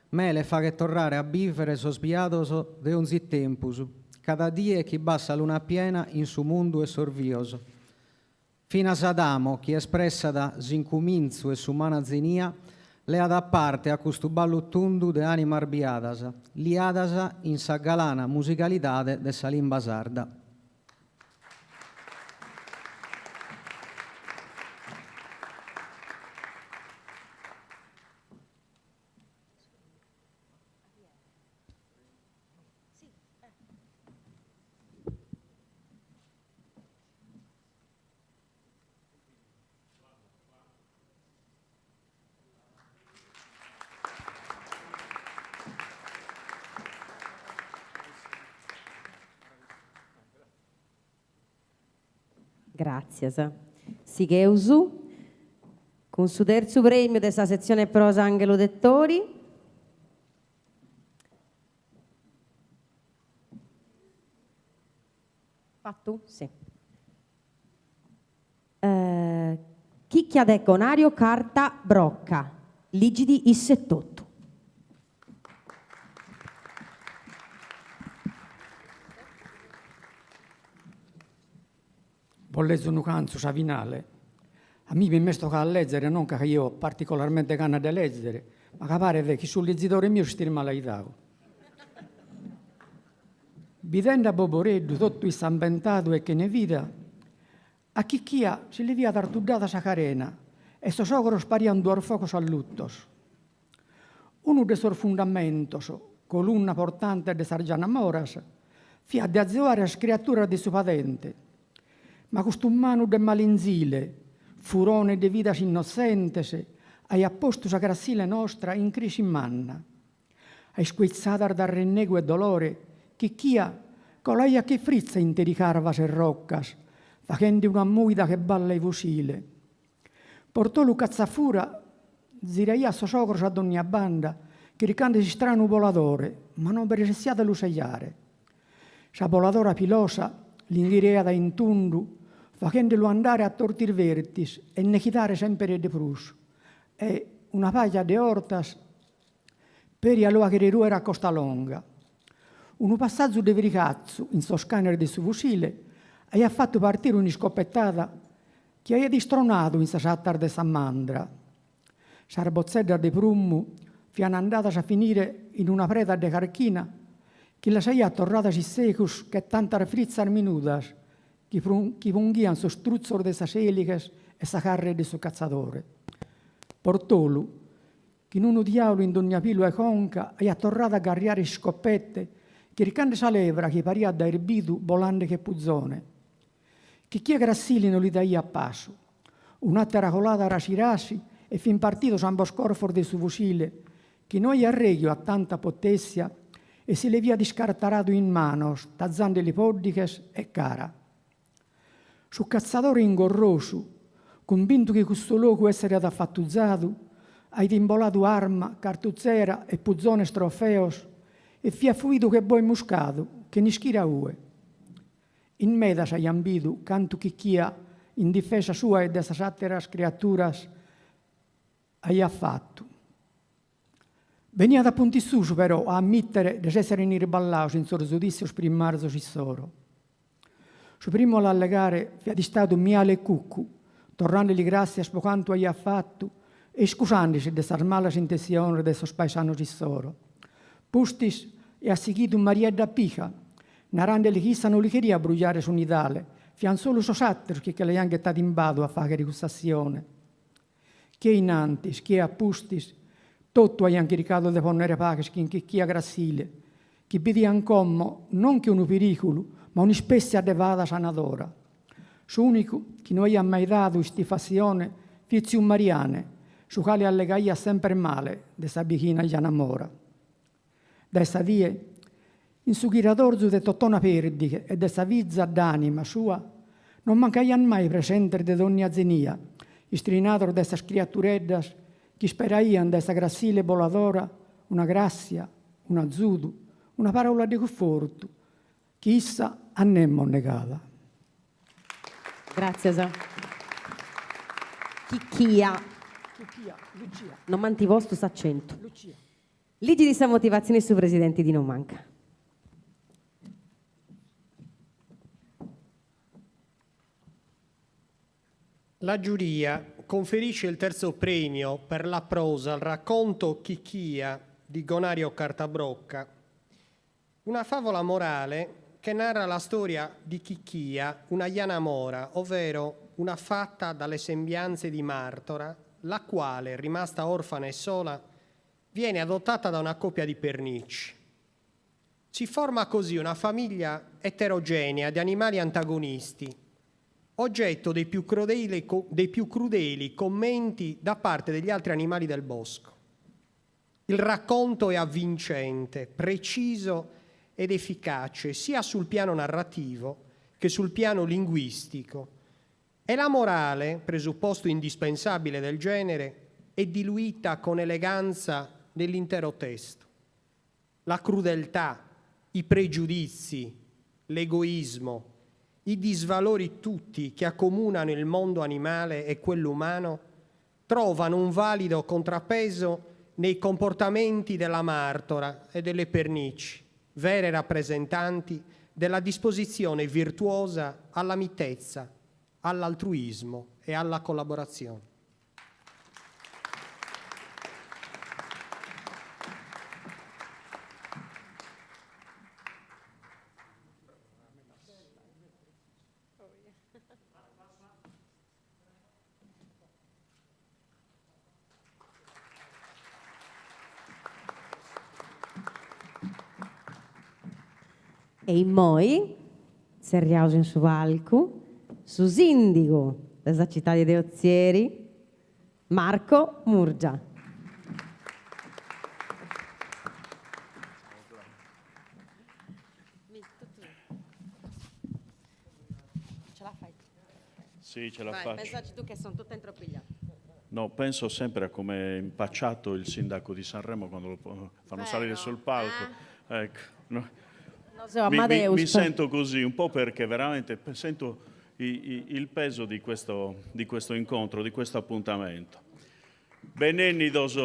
Mele faghet torrare a bìvere sos biados de onzi tempus, cada die chi b'at sa luna piena in su mundu 'e sos vios. Finas Adamo, chi espressat s'incumintzu 'e s'umana zenia, leat parte a custu ballu tundu de ànimas biadas, liadas in sa galana musicalidade de sa limba sarda. Gràtzias. Sigheus cun su tertzu prèmiu de sa setzione prosa Anghelu Dettori. Fattu? Sì. Chicchia de Gonario Carta Brocca, ligit isse etotu. Bos lezo unu cantzu, sa finale. A mie m'est tocadu a lezere non ca aio particolarmente gana de lezere, ma ca paret chi su lezidore miu s'est ismalaidadu. Bidende a Boboreddu totu issambentadu e chene vida, a Chicchia si li fiat artuddada sa carena e sos ogros parian duos fogos alluttos. Unu de sos fundamentos, colunna portante de sas Gianamoras, fiat de azuare sas criaturas de su padente. Ma custu manu de malinzile, furone de vidas innotzentes, aiat postu sa grassile nostra in crisi manna. A iscuitzadas d'arrennegu e dolore, Chicchia colaiat che fritza interi carvas e roccas, faghende una mùida che balla 'e fusile. Portolu Catzafura ziraiat sos ogros a donnia banda, chircande s'istranu boladore, ma non bi resessiat a lu sejare. Sa boladora pilosa l'inghiriaiat in tundu, faghende·lu andare a tortirvertis e nechidare semper de prus, e, una paja de 'ortas, peri a lu 'aghere rùere a costa longa. Unu passazu de fricatzu in sos canes de su fusile aiat fatu partire un'iscopetada chi aiat istronadu in sas atas de sa mandra. Sas botzeddas de prummu fian andadas a finire in una preda de carchina chi las aiat torradas issegus che tantas fritzas minudas chi punghian sos trutzos de sas èlighes e sa carre de su catzadore. Portolu. Chin unu diaulu in dogna pilu 'e conca aiat torradu a garriare iscopette chircande sa levra chi pariat d'aer bidu bolande che puzone. Chicchia Grassili no li daiat pasu. Un'àtera colada rasi rasi e fin partidos ambos corfos de su fusile, chi no aiat règhiu a tanta potèssia e si le fiat iscartaradu in manos tazande-li pòddighes e cara. Su catzadore ingorrosu, cumbintu chi cussu logu esseret afatuzadu, aiat imboladu arma, cartutzera e puzones trofeos e fiat fuidu che boe muscadu, chen'ischire a ue. In medas aian bidu cantu Chicchia, in difesa sua e de sas àteras criaturas, aiat fatu. Beniat a puntissusu però a ammìtere de s'èssere irballados in sos zudìssios primarzos issoro. Su primu a l'allegare fiat istadu Miale Cuccu, torrande-li gràssias pro cantu aiat fatu e iscusande-si de sas malas intessiones de sos paesanos issoro. Pustis aiat sighidu Mariedda Pica, narande-li chi issa no li cheriat brujare su nidale, fiant solu sos àteros chi che l'aiant ghetadu in badu a fàghere cussa assione. Chie in antis, chie a pustis, totu aiant chircadu de pònnere paghes chin Chicchia Grassile, chi bidiant como non che unu pirìculu, ma un'ispèssia de fada sanadora. S'ùnicu chi no aiat mai dadu istifassione fit tziu Mariane, su cale allegaiat semper male de sa bighina Janamora. Dae sa die, in su ghiradorzu de Totona Perdighe e de sa fiza d'ànima sua, non mancaiant mai presentes de dònnia zenia, istrinados dae sas criatureddas chi isperaiant dae sa grassile boladora una gràssia, un'azudu, una paràula de cunfortu, chi issa a nemos negada. Gràtzias. Chicchia. Chicchia, Lucia. Non m'ant postu s'acentu. Lucia. Ligit sa motivatzioni su presidenti Dino Manca. La giuria conferisce il terzo premio per la prosa al racconto Chicchia di Gonario Cartabrocca, una favola morale che narra la storia di Chicchia, una jana mora, ovvero una fata dalle sembianze di martora, la quale, rimasta orfana e sola, viene adottata da una coppia di pernici. Si forma così una famiglia eterogenea di animali antagonisti, oggetto dei più crudeli, dei più crudeli commenti da parte degli altri animali del bosco. Il racconto è avvincente, preciso ed efficace sia sul piano narrativo che sul piano linguistico e la morale, presupposto indispensabile del genere, è diluita con eleganza nell'intero testo. La crudeltà, i pregiudizi, l'egoismo, i disvalori tutti che accomunano il mondo animale e quello umano trovano un valido contrappeso nei comportamenti della martora e delle pernici, vere rappresentanti della disposizione virtuosa alla mitezza, all'altruismo e alla collaborazione. E immoi, tzerriaus in su palcu, su sìndigu de sa citadi de Otzieri, Marco Murgia. Ce la fai? Sì, ce la Vai, faccio. Pensaci tu che sono tutta intropigliata. No, penso sempre a come è impacciato il sindaco di Sanremo quando lo fanno Vero. salire sul palco. Eh? Ecco, no. No, so, mi, mi, mi sento così un po' perché veramente sento i, i, il peso di questo, di questo incontro, di questo appuntamento. Benennidos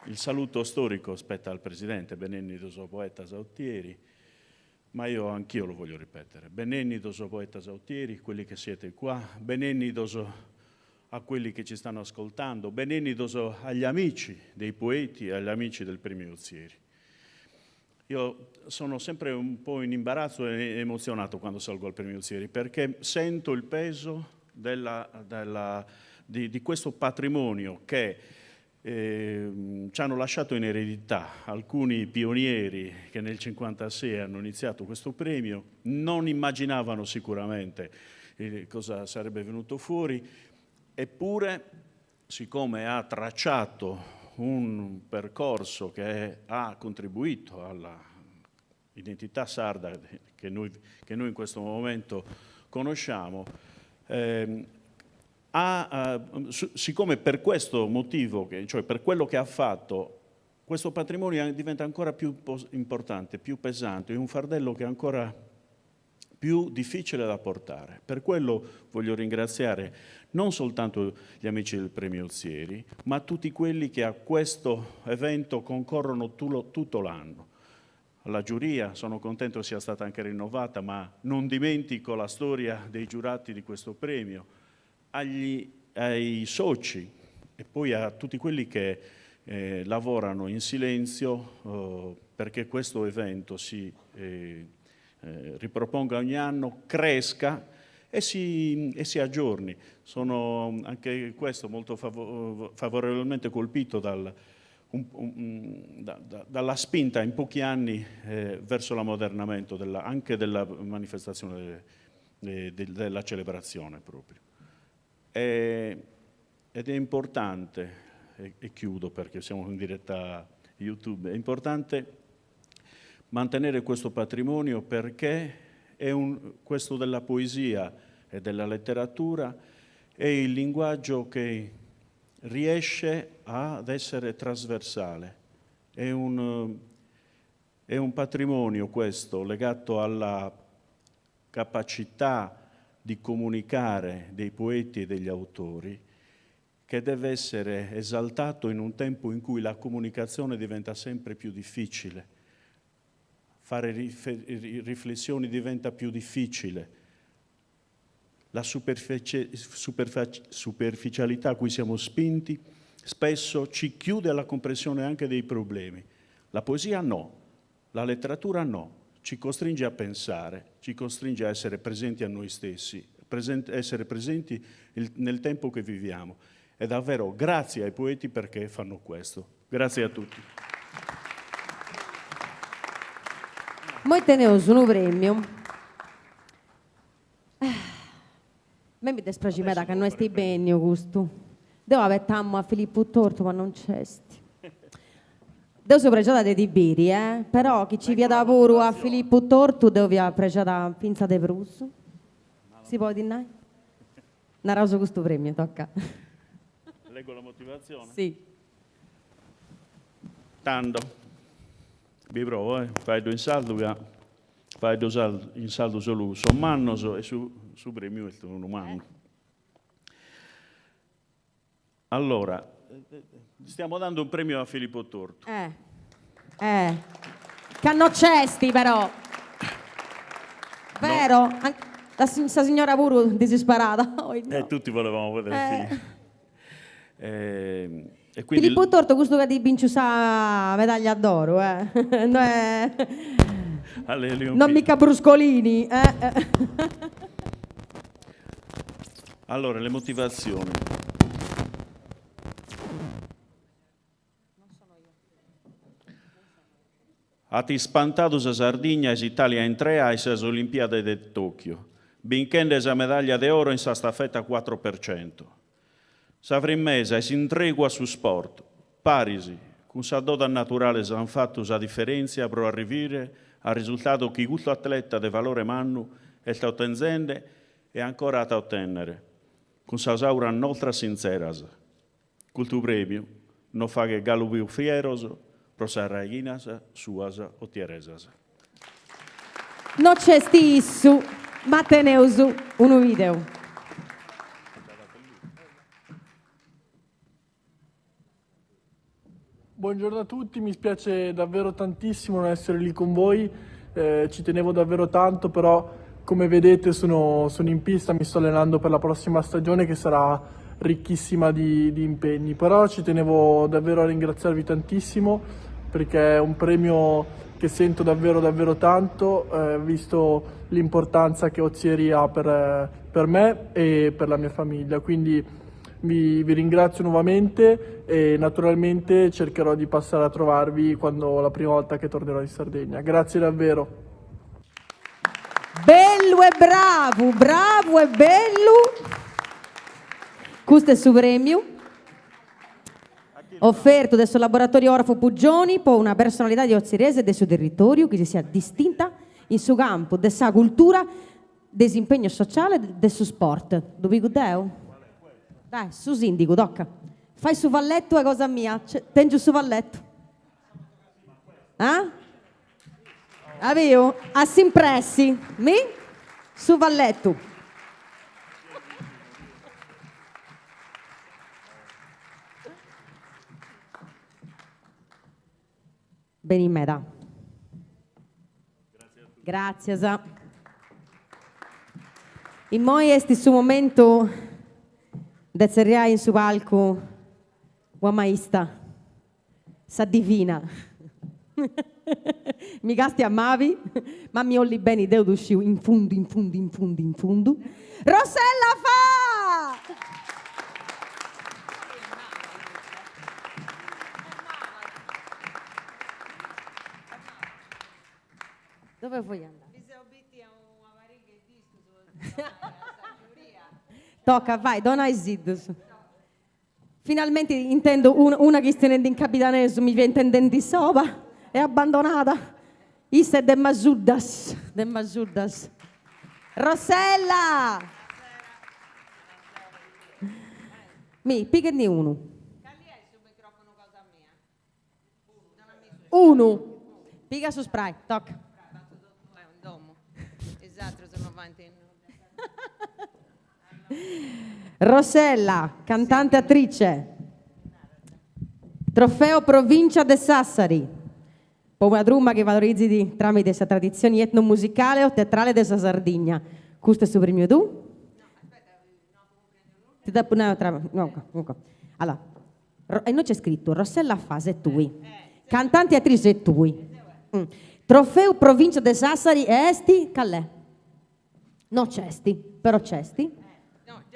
Il saluto storico spetta al presidente Benennidos poetas a Ottieri, ma io anch'io lo voglio ripetere. Benennidos poetas a Ottieri, quelli che siete qua, benennidos a quelli che ci stanno ascoltando, benennidos agli amici dei poeti e agli amici del premio Ozieri. Io sono sempre un po' in imbarazzo e emozionato quando salgo al premio Ozieri perché sento il peso della, della, di, di questo patrimonio che eh, ci hanno lasciato in eredità alcuni pionieri che nel 1956 hanno iniziato questo premio, non immaginavano sicuramente eh, cosa sarebbe venuto fuori, eppure siccome ha tracciato un percorso che ha contribuito alla identità sarda che noi, che noi in questo momento conosciamo, eh, ha, eh, siccome per questo motivo, che, cioè per quello che ha fatto, questo patrimonio diventa ancora più importante, più pesante, è un fardello che è ancora più difficile da portare. Per quello voglio ringraziare non soltanto gli amici del Premio Ozieri, ma tutti quelli che a questo evento concorrono tutto l'anno. Alla giuria, sono contento sia stata anche rinnovata, ma non dimentico la storia dei giurati di questo premio, agli, ai soci e poi a tutti quelli che eh, lavorano in silenzio eh, perché questo evento si eh, eh, riproponga ogni anno, cresca e si, e si aggiorni. Sono anche questo molto favorevolmente colpito dal, un, un, da, da, dalla spinta in pochi anni eh, verso l'ammodernamento della, anche della manifestazione de, de, della celebrazione proprio. E, ed è importante, e, e chiudo perché siamo in diretta YouTube, è importante mantenere questo patrimonio perché è un, questo della poesia e della letteratura è il linguaggio che riesce ad essere trasversale. È un, è un patrimonio questo legato alla capacità di comunicare dei poeti e degli autori che deve essere esaltato in un tempo in cui la comunicazione diventa sempre più difficile, fare riflessioni diventa più difficile, la superficialità a cui siamo spinti spesso ci chiude alla comprensione anche dei problemi. La poesia no, la letteratura no, ci costringe a pensare, ci costringe a essere presenti a noi stessi, present essere presenti il, nel tempo che viviamo. E davvero grazie ai poeti perché fanno questo. Grazie a tutti. Moi teneus unu premiu. A mei mi dispraxit meda ca no est benniu custu. Deu abetamu a Filippu Tortu ma non nc'est. Deu seu prexada de ti biri, eh, però chi ci fiat puru a Filippu Tortu deu fia prexada fintzas de prus. Si podit nai? Naraus custu premiu, toca. Leggo la motivazione? Si. Tando, bi provo, eh, faeddo in sardu ca faeddo in sardu solu sos mannos e su su premiu est unu mannu. Allora, stiamo dando un premio a Filippo Tortu. Eh, eh, ca no nc'est però. Vero? No. La, sa signora puru disisperada. Oh, no. Eh, tutti volevamo vedere eh. Filippo. Eh, e quindi... Filippo Tortu custu ca at binciu sa medaglia d'oru, eh. No è... Alle Non mica Bruscolini, eh. Allora, le motivazioni. At ispantadu sa Sardigna e s'Italia intrea in sas Olimpiades de Tokyo, binchende sa medaglia de oro in sa stafeta cuatro per cento. Sa frimmesa e s'intregu a su sport, paris cun sas dodas naturales ant fatu sa diferèntzia pro arrivire a risultadu chi custu atleta de valore mannu est otenzende e ancora at a otènnere, cun sas auras nostras sintzeras. Custu prèmiu nos faghet galu pius fieros pro sas raighinas suas otieresas. No nc'est issu, ma teneus unu videu. Buongiorno a tutti, mi spiace davvero tantissimo non essere lì con voi, eh, ci tenevo davvero tanto, però come vedete sono, sono in pista, mi sto allenando per la prossima stagione che sarà ricchissima di, di impegni, però ci tenevo davvero a ringraziarvi tantissimo perché è un premio che sento davvero davvero tanto, visto l'importanza che Ozieri ha per, per me e per la mia famiglia. Quindi vi, vi ringrazio nuovamente e naturalmente cercherò di passare a trovarvi quando la prima volta che tornerò in Sardegna. Grazie davvero. Bellu e bravu, bravu e bellu. Custu est su prèmiu ofertu de su Laboratòriu Orafo Puggioni po una personalidadi otzieresa de su territòriu chi si siat distinta in su campu de sa cultura, de s'impegnu sociale e de su sport. Ddu pigu deu? Dai, su sìndigu, toca. Fai su valletu 'e cosa mia, tèngiu su valletu. Ah? Abiu, a s'impressi, mi? Su valletu. Beni meda. Gràtzias. Immoi est su momentu de tzerriai in su palcu una maista. Sa divina. Mi càstiat mabi, ma mi 'ollit beni deu ddu sciu in fundu in fundu in fundu in fundu. Rossella Fa! Dove vuoi andare? Toca, vai, donaisiddos. Finalmenti intendo una chistionendi in campidanesu, mi fia intendendi soba e abbandonada. Issa est de Masuddas, de Masuddas. Rossella! Mi, pighendi unu. Unu. Piga su spray, toca. Rossella, cantante attrice. Trofeo Provincia de Sassari, po una truma chi valorizit tramite sa traditzioni etnomusicale o teatrale de sa Sardigna. Custu est su premiu tuu? Ti dd'apu nau tra... Allora, E innoi c'est scrittu, Rossella Fa ses tui, cantanti e attrici ses tui. Trofeu Provincia de Sassari est, call'est? No c'est, però c'est.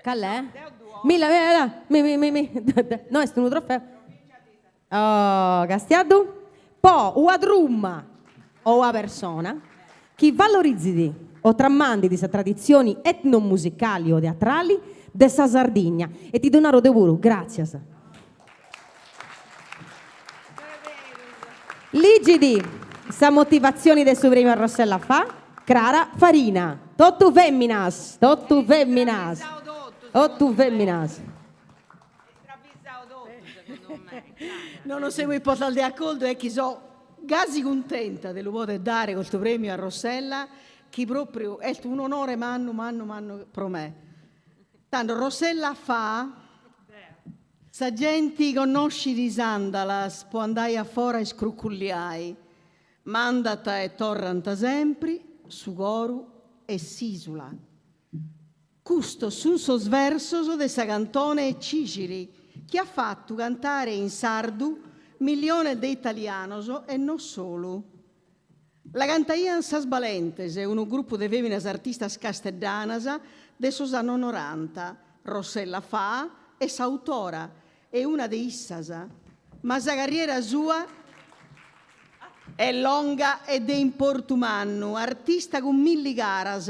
Call'est? Milla, mi mi mi mi, no est unu trofeu. Oh, castiaddu? Po una truma o una persona chi valorizit o tramandit sa traditzioni etnomusicali o teatrali de sa Sardigna. E ti ddu naru deu puru, gràtzias. Ligit sa motivatzioni de su prèmiu a Rossella Fa, Crara Farina. Totu fèminas! Totu fèminas! Totu fèminas! No nos semus postas de acordu est chi so gasi cuntenta de lu poder dare custu premiu a Rossella chi propriu est un'onore mannu mannu mannu pro me. Tando Rossella Fa sa genti connoscit is andalas po andai a fora a iscruculliai, ma andant e torrant sempri su coru e s'isula. Custos sunt sos versos de sa cantone Cixiri, chi at fatu cantare in sardu milliones de italianos e no solu. La cantaiant sas Balentes, unu grupu de fèminas artistas casteddanas de sos annos noranta. Rossella Fa est s'autora e una de issas, ma sa carriera sua est longa e de importu mannu, artista cun milli caras,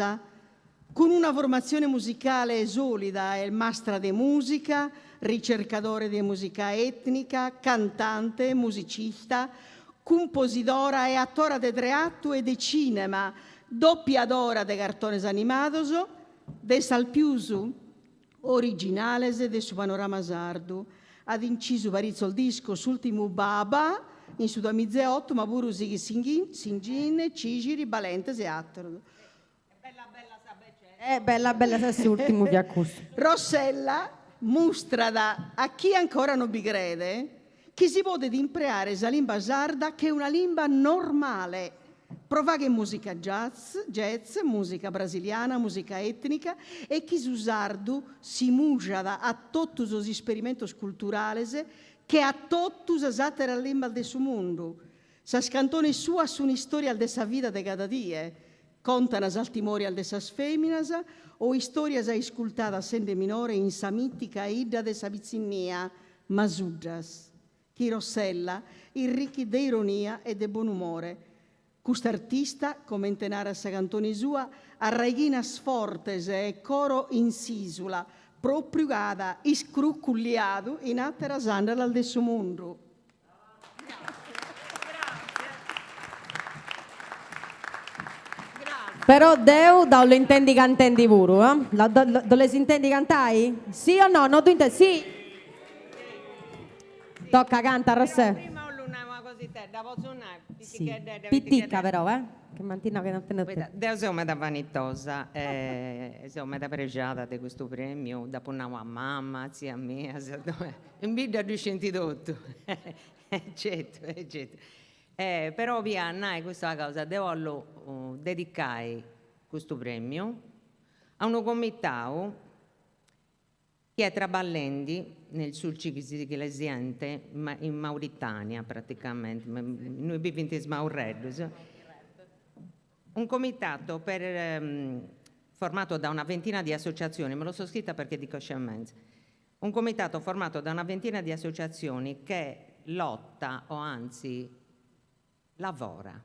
Cun una formatzione musicale sòlida est mastra de mùsica, ricercadore de mùsica ètnica, cantante, musicista, cumposidora e atora de treatu e de cìnema, dopiadora de cartones animados, de sas pius originales de su panorama sardu. At incisu paritzos discos, s'ùrtimu Baba in su duamiza e oto, ma puru Sighi Singhin, Cixiri, Balentes e àteros. Eh bella bella sa s'urtimu fiat cussu. Rossella mustrat a chie ancora no bi credet chi si podet impreare sa limba sarda che una limba normale pro fagher mùsica jazz, jazz, mùsica brasiliana, mùsica ètnica e chi su sardu si mujat a totu sos isperimentos culturales che a totu sas àteras limbas de su mundu. Sas cantones suas sun istòrias de sa vida de cada die, contan sas timòrias de sas fèminas o istòrias iscultadas sende minore in sa mìtica 'idda de sa pitzinnia, Masuddas, chi Rossella irrichit de ironia e de bonumore. Cust'artista, comente narat sa cantone sua, at raighinas fortes e coro in s'ìsula, pròpriu ca at iscruculliadu in àteras àndalas de su mundu. Però deu dda 'ollu intendi cantendi puru, eh? Dd'oleis intendi cantai? Si o no? No ddu intendi? Si! Tocca, canta Rossè. Però prima 'ollu nai una cositedda, potzu nai? Piticheddedda, Pitica però, eh? Che m'ant nau chi non teneus tempus. Deu seu meda vanitosa e seu meda prexada de custu premiu, dd'apu nau a mama, a tzia mia, in bidda ddu scint totu, certu, certu. Però 'olia nai custa cosa, deu 'ollu dedicai custu premiu a unu comitau chi est traballendi nel Sulcis Iglesiente, in Mauritania praticamenti, innui bivint is maurreddus, un comitato per formato da una ventina di associazioni, me lo so scritta perché dico scemenze, un comitato formato da una ventina di associazioni che lotta o anzi lavora,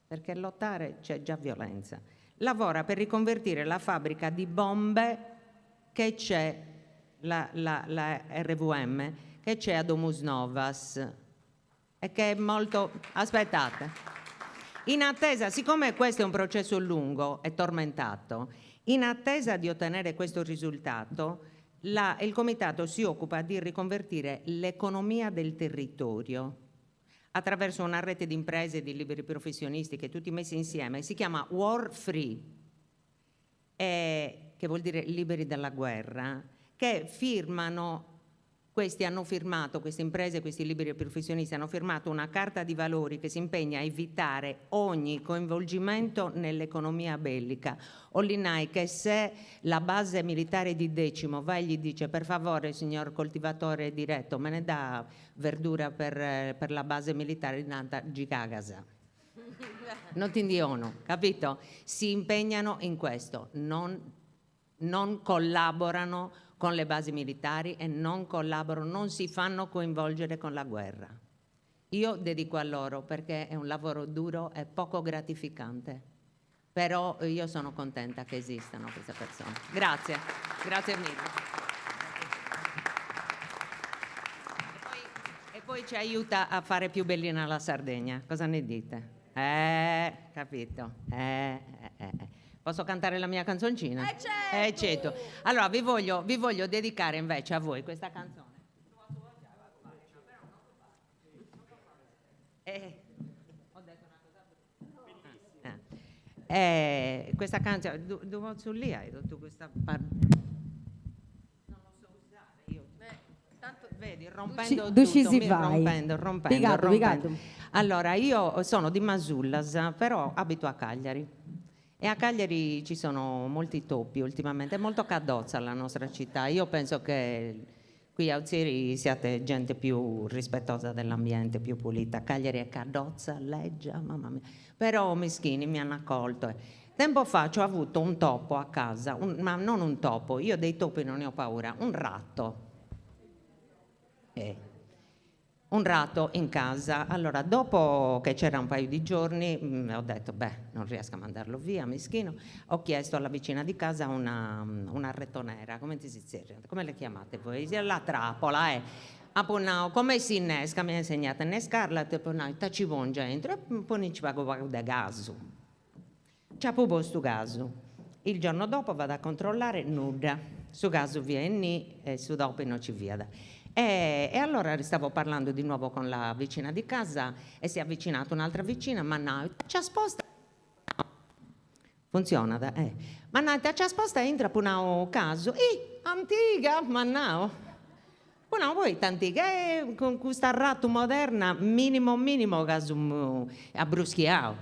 perché lottare c'è già violenza, lavora per riconvertire la fabbrica di bombe che c'è, la, la, la RVM, che c'è a Domusnovas e che è molto... Aspettate. In attesa, siccome questo è un processo lungo e tormentato, in attesa di ottenere questo risultato, la, il comitato si occupa di riconvertire l'economia del territorio attraverso una rete di imprese e di liberi professionisti che tutti messi insieme si chiama War Free, eh, che vuol dire liberi dalla guerra, che firmano questi hanno firmato, queste imprese, questi liberi professionisti hanno firmato una carta di valori che si impegna a evitare ogni coinvolgimento nell'economia bellica. 'Ollit nai che se la base militare di Decimo va e gli dice per favore signor coltivatore diretto me ne dà verdura per, per la base militare di nant gi cagas. Non ti ndi 'onu, capito? Si impegnano in questo, non non collaborano con le basi militari e non collaborano, non si fanno coinvolgere con la guerra. Io dedico a loro perché è un lavoro duro e poco gratificante, però io sono contenta che esistano queste persone. Grazie, grazie mille. E poi, e poi ci aiuta a fare più bellina la Sardegna. Cosa ne dite? Eh, capito. Eh, eh, eh. Posso cantare la mia canzoncina? Eh certo! Eh certo. Allora vi voglio, vi voglio dedicare invece a voi questa canzone. Eh, ho detto una cosa brutta. Eh, questa canzone, dove su lì hai detto questa parte? Non lo so usare io. Tanto vedi, rompendo Duci tutto, si mi vai. rompendo, rompendo, Pigadu, rompendo. pigadu. Allora, io sono di Masullas, però abito a Cagliari. E a Cagliari ci sono molti topi ultimamente, è molto caddozza la nostra città. Io penso che qui a Ozieri siate gente più rispettosa dell'ambiente, più pulita. Cagliari è caddozza, leggia, mamma mia. Però mischini mi hanno accolto. Tempo fa ci ho avuto un topo a casa, un, ma non un topo, io dei topi non ne ho paura, un ratto. Eh. Un ratto in casa. Allora, dopo che c'era un paio di giorni, mh, mm, ho detto, beh, non riesco a mandarlo via, mischino. Ho chiesto alla vicina di casa una, una retonera, come si dice? Come le chiamate voi? La trappola, eh. Apo nau, come si innesca? Mi ha insegnato a innescarla, tipo, no, ci pongia dentro e poi ci pago pago de casu. Ci ha posto casu. Il giorno dopo vado a controllare, nulla. Su casu via e e su dopo non ci via. E, e, allora stavo parlando di nuovo con la vicina di casa e si è avvicinata un'altra vicina, ma no, ci sposta. Funziona, eh. Ma no, ci sposta entra un caso. E antica, ma no. Una volta antica, e con questa ratto moderna, minimo minimo caso a bruschiao.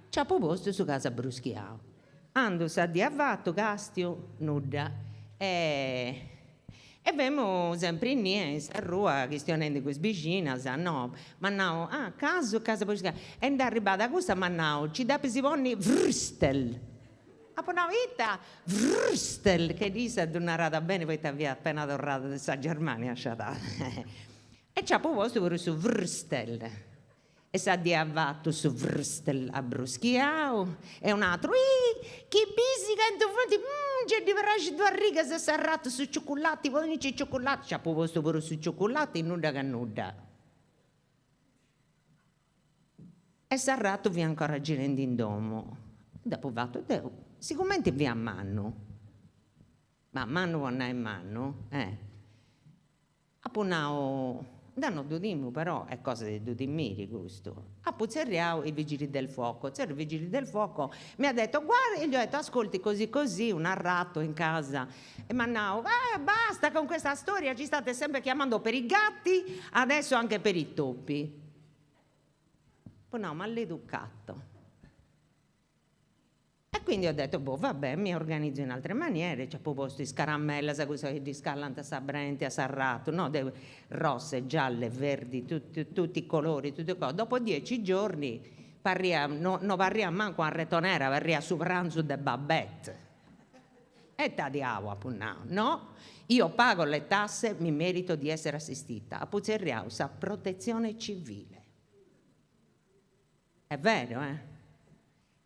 C'ha posto su casa bruschiao. Ando sa di avvatto, castio, nulla. E... E femus sempri innia in sa rua chistionendi cun is bixinas, no, m'at nau, ah, casu e casu po is E nd'est arribada cussa m'at nau, ci depis ponni vrstel. Apu nau, ita? Vrstel, che issa ddu narat beni poita fiat appena torrada de sa Germania sciadada. E nci apu postu puru su vrstel. E sa die avatu su vrstel at bruschiau e un'atru, ih, chi bisi cantu funt, umm, gei ddi praxit duas rigas a s'arratu su ciucullati, ponici ciucullati, nci apu postu puru su ciucullati, nudda ca nudda. E s'arratu fiat ancora girendi in domu. Dd'apu fatu deu, sigumenti fiat mannu, ma mannu po nai mannu, eh Apu nau, deu no ddu timu però est cosa de ddu timiri custu. Apu zerriau i vigili del fuoco, zerriu i vigili del fuoco, mi ha detto guarda, e gli ho detto ascolti così così un arrato in casa e m'at nau, eh basta con questa storia ci state sempre chiamando per i gatti adesso anche per i topi. Apu nau, maleducato. E quindi ho detto, boh, vabbè, mi organizzo in altre maniere, nci apu postu is caramellas, cussas chi ddi scallant sa brenti a s'arratu, no, de rosse, gialle, verdi, tutti tutti i colori, tutte cose, dopo dieci giorni parriat, no no parriat mancu una retonera, parriat su pranzu de Babette. E ita diaulu apu nau, no, io pago le tasse, mi merito di essere assistita, apu zerriau sa protezione civile. È vero, eh?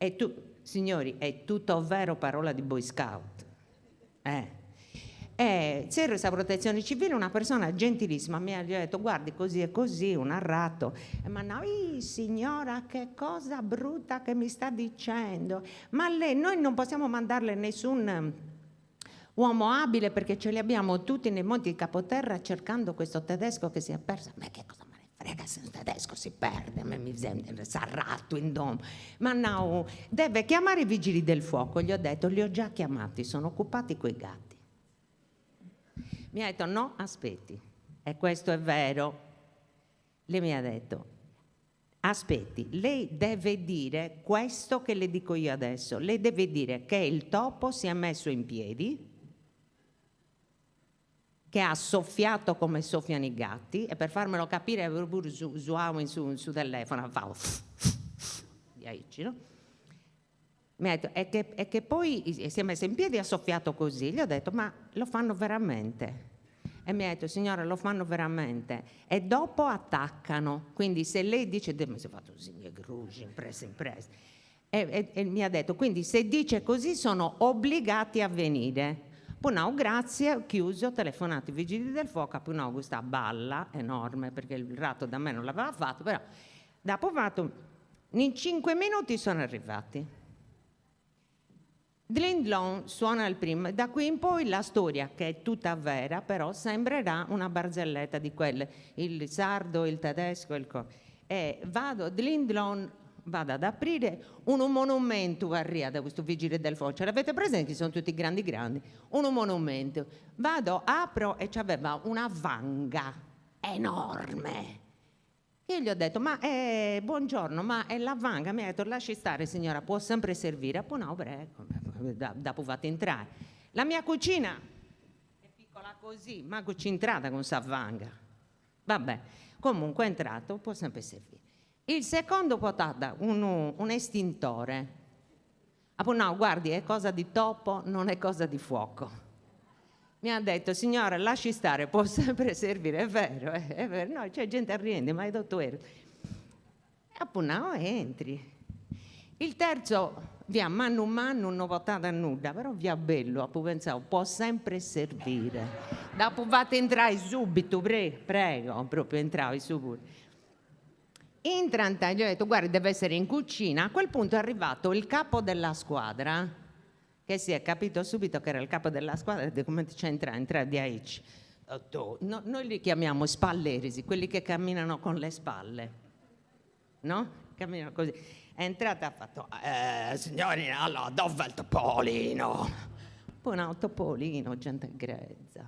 E tu, signori, è tutto vero parola di boy scout. Eh. E zerriu sa protezione civile, una persona gentilissima, mi ha detto guardi così e così, un arrato, e m'at nau, ih signora che cosa brutta che mi sta dicendo, ma lei, noi non possiamo mandarle nessun uomo abile perché ce li abbiamo tutti nei monti di Capoterra cercando questo tedesco che si è perso, ma che cosa me ne frega se un tedesco si perde, a me mi sembra s'arratu in domu, m'at nau, deve chiamare i vigili del fuoco, gli ho detto, li ho già chiamati, sono occupati coi gatti. Mi ha detto no, aspetti, e questo è vero. Lei mi ha detto, aspetti, lei deve dire questo che le dico io adesso, lei deve dire che il topo si è messo in piedi, che ha soffiato come soffiano i gatti, e per farmelo capire avevo pure su, su, su, su telefono, fa diaici, no? Mi ha detto, e che, e che poi si è messo in piedi e ha soffiato così. Gli ho detto, ma lo fanno veramente? E mi ha detto, signora, lo fanno veramente. E dopo attaccano. Quindi se lei dice, mi si è fatto così, grugi, impresa, impresa. E, e, e mi ha detto, quindi se dice così sono obbligati a venire. Poi no, grazie, ho chiuso, ho telefonato ai vigili del fuoco, poi no, questa balla enorme, perché il ratto da me non l'aveva fatto, però dopo fatto, in 5 minuti sono arrivati. Dlindlon suona il primo, da qui in poi la storia, che è tutta vera, però sembrerà una barzelletta di quelle, il sardo, il tedesco, il co. E vado, Dlindlon, vado ad aprire un monumento parria da questo vigile del fuoco, ce l'avete presente che sono tutti grandi grandi, un monumento. Vado, apro e c'aveva una vanga enorme. Io gli ho detto, ma eh, buongiorno, ma è la vanga? Mi ha detto, lasci stare signora, può sempre servire. Poi no, prego, dopo fate entrare. La mia cucina è piccola così, manco ci entrata con sa vanga. Vabbè, comunque è entrato, può sempre servire. Il secondo portata un, un estintore. Ah, no, guardi, è cosa di topo, non è cosa di fuoco. Mi ha detto, signora, lasci stare, può sempre servire, è vero, eh, è vero. No, c'è gente a riende, ma è dottore. E appunto, no, entri. Il terzo, via mano a mano, non votata nulla, però via bello, appunto pensavo, può sempre servire. Dopo fate entrare subito, pre, prego, proprio entrare subito. Entranta, gli ho detto, guardi, deve essere in cucina. A quel punto è arrivato il capo della squadra, che si è capito subito che era il capo della squadra, e come c'è entra, entra di aici. No, noi li chiamiamo spallerisi, quelli che camminano con le spalle, no? Camminano così. È entrata e ha fatto, eh, signorina, allora, dov'è il topolino? Poi un topolino, gente grezza.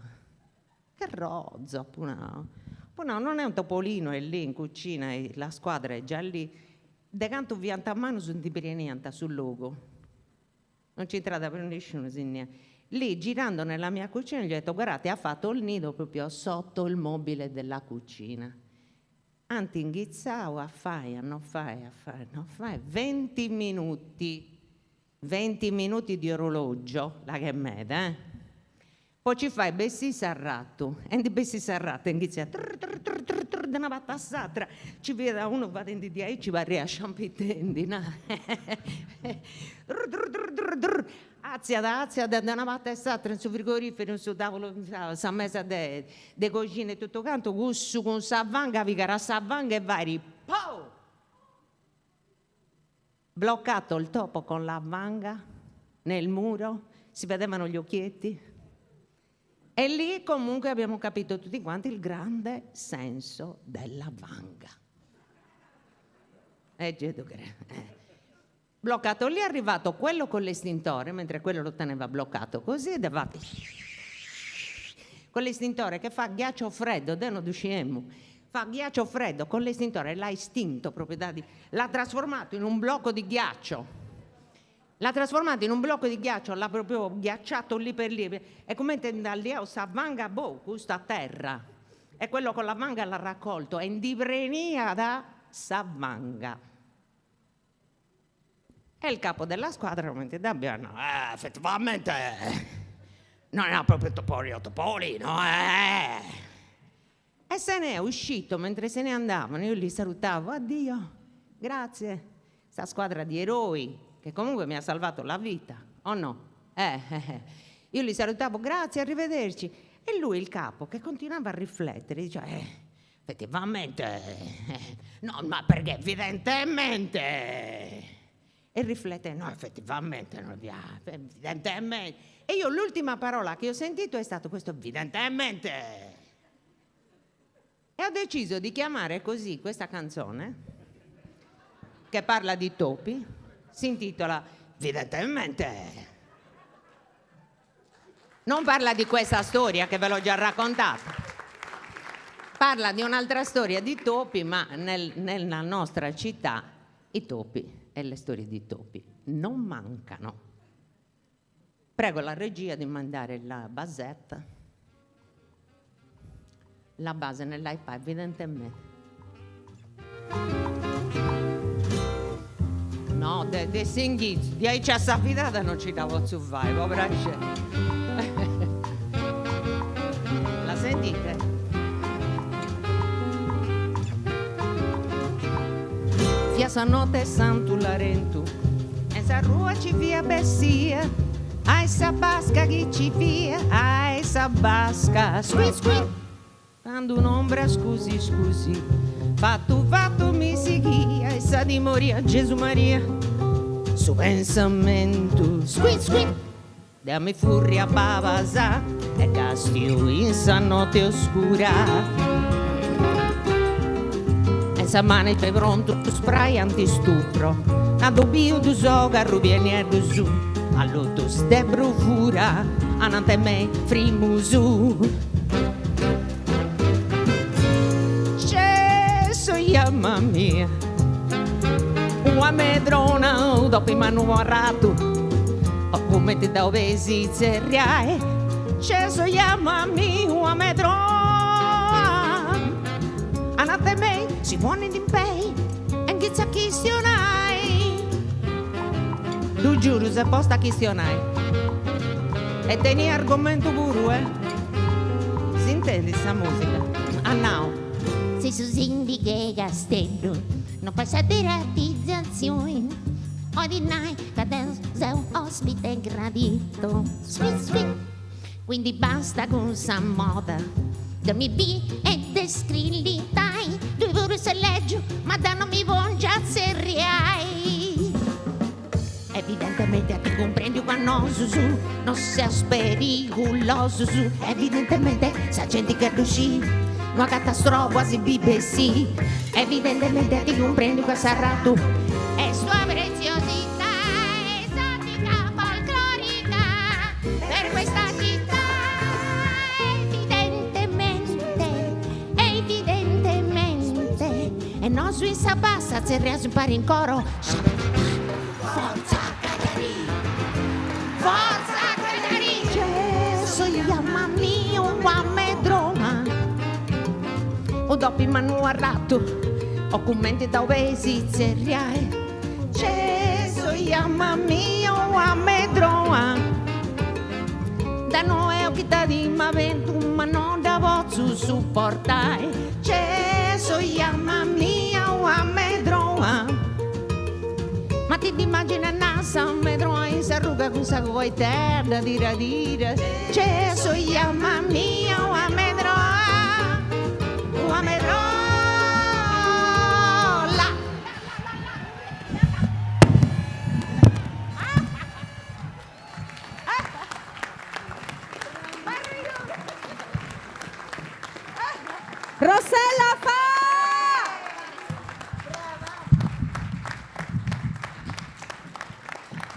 Che rozzo, no. Poi no, non è un topolino, è lì in cucina, e la squadra è già lì. De canto vianta a mano sono di niente sul logo. Non c'entrata per nessuno, signora. Lì, girando nella mia cucina, gli ho detto, guardate, ha fatto il nido proprio sotto il mobile della cucina. Ant inghitzau a fai, a no fai, a fai, a no fai, 20 minuti, 20 minuti di orologio, là che meda, eh. Po ci fai bessì s'arratu, e ndi bessit s'arratu e inghitzat trr trr trr trr trr de una parti a s'atra, ci fiat unu fadendi diaici parriat sciampitendi, na trr trr trr trr trr, atziat atziat de una parti a s'atra in su frigoriferu, in su tavulu, in sa mesa de de coxina e totu cantu, cussu cun sa vanga pigat a sa vanga e fait pou! Bloccato il topo con la vanga nel muro, si vedevano gli occhietti. E lì comunque abbiamo capito tutti quanti il grande senso della vanga. E gei ddu creu. Bloccato lì è arrivato quello con l'estintore, mentre quello lo teneva bloccato così ed è fatto con l'estintore che fa ghiaccio freddo, deu no ddu sciemu, fa ghiaccio freddo con l'estintore, l'ha estinto proprio, l'ha trasformato in un blocco di ghiaccio. L'ha trasformato in un blocco di ghiaccio, l'ha proprio ghiacciato lì per lì e cumenti nd'at liau sa vanga, boh, custu a terra. E quello con la vanga l'ha raccolto e ndi preniat sa vanga. E il capo della squadra cumenti dd'at biu at nau, eh effettivamente non era proprio topolino topolino eh. E se ne è uscito mentre se ne andavano, io li salutavo, addio, grazie, sa squadra di eroi che comunque mi ha salvato la vita, o no? Eh, eh, io li salutavo, grazie, arrivederci. E lui, il capo, che continuava a riflettere, diceva, eh, effettivamente, no, ma perché evidentemente... E riflette, no, effettivamente, no, evidentemente. E io l'ultima parola che ho sentito è stato questo evidentemente. E ho deciso di chiamare così questa canzone, che parla di topi, si intitola Evidentemente. Non parla di questa storia che ve l'ho già raccontata. Parla di un'altra storia di topi, ma nel, nella nostra città i topi e le storie di topi non mancano. Prego la regia di mandare la basetta. La base nell'iPad, evidentemente. No, de, de s'inghitzu, diaici a sa fidada non ci dda potzu fai, pobera genti. La sentite? Fiat sa notte 'e Santu Larentu e in sa rua ci fiat bessia, ai sa basca chi ci fiat, ai sa basca, squì squì. Candu un'ombra scusi scusi fatu fatu mi sighia e sa timoria Gesù Maria su pensamentu squì squì deu mi furriu a pabas e castiu in sa notte oscura e in sa maniga prontu su spray antistupro candu biu dus ogus arrubius e nieddus allutus de bruvura anant'e mei frimus. Cesso jamma mia Una medrona u topi mannu po arratu O cumenti dda 'oleis tzerriai Cesso jamma mia una medrona Anant'e mei si ponit in pei E inghitzat a chistionai Ddu giuru s'est posta a chistionai E teniat argomentu puru eh S'intendit sa musica At nau. Ses su sindigu 'e Casteddu no fais sa deratizatzioni 'olit nai ca deu seu ospite gradito squì squì quindi basta cun sa moda de mi bì e de scrillitai tui puru ses lègiu ma deu no mi pòngiu a tzerriai Evidentemente ant cumprendiu ca nosus no seus perigulosus Evidentemente sa genti ca ddu scit no agatat strobu a si bi bessì Evidentemente ant cumprendiu ca s'arratu est una preziosità esotica folclorica per questa città Evidentemente, evidentemente e nosu in sa bassa tzerriaus impari in coro Forza Cagliari! Forza Cagliari! U dopi mannu arratu o cumenti dda 'obeis tzerriai. Ce sa 'ama mia a medroa da no eo chi t'adima bentu ma non dda potzu suportai. Ce sa 'ama mia a medroa ma ti dd'immagina sa medroa in sa ruga cun sa coitedda tira tira. Ce sa 'ama mia a medroa a medrola. Rossella Fa!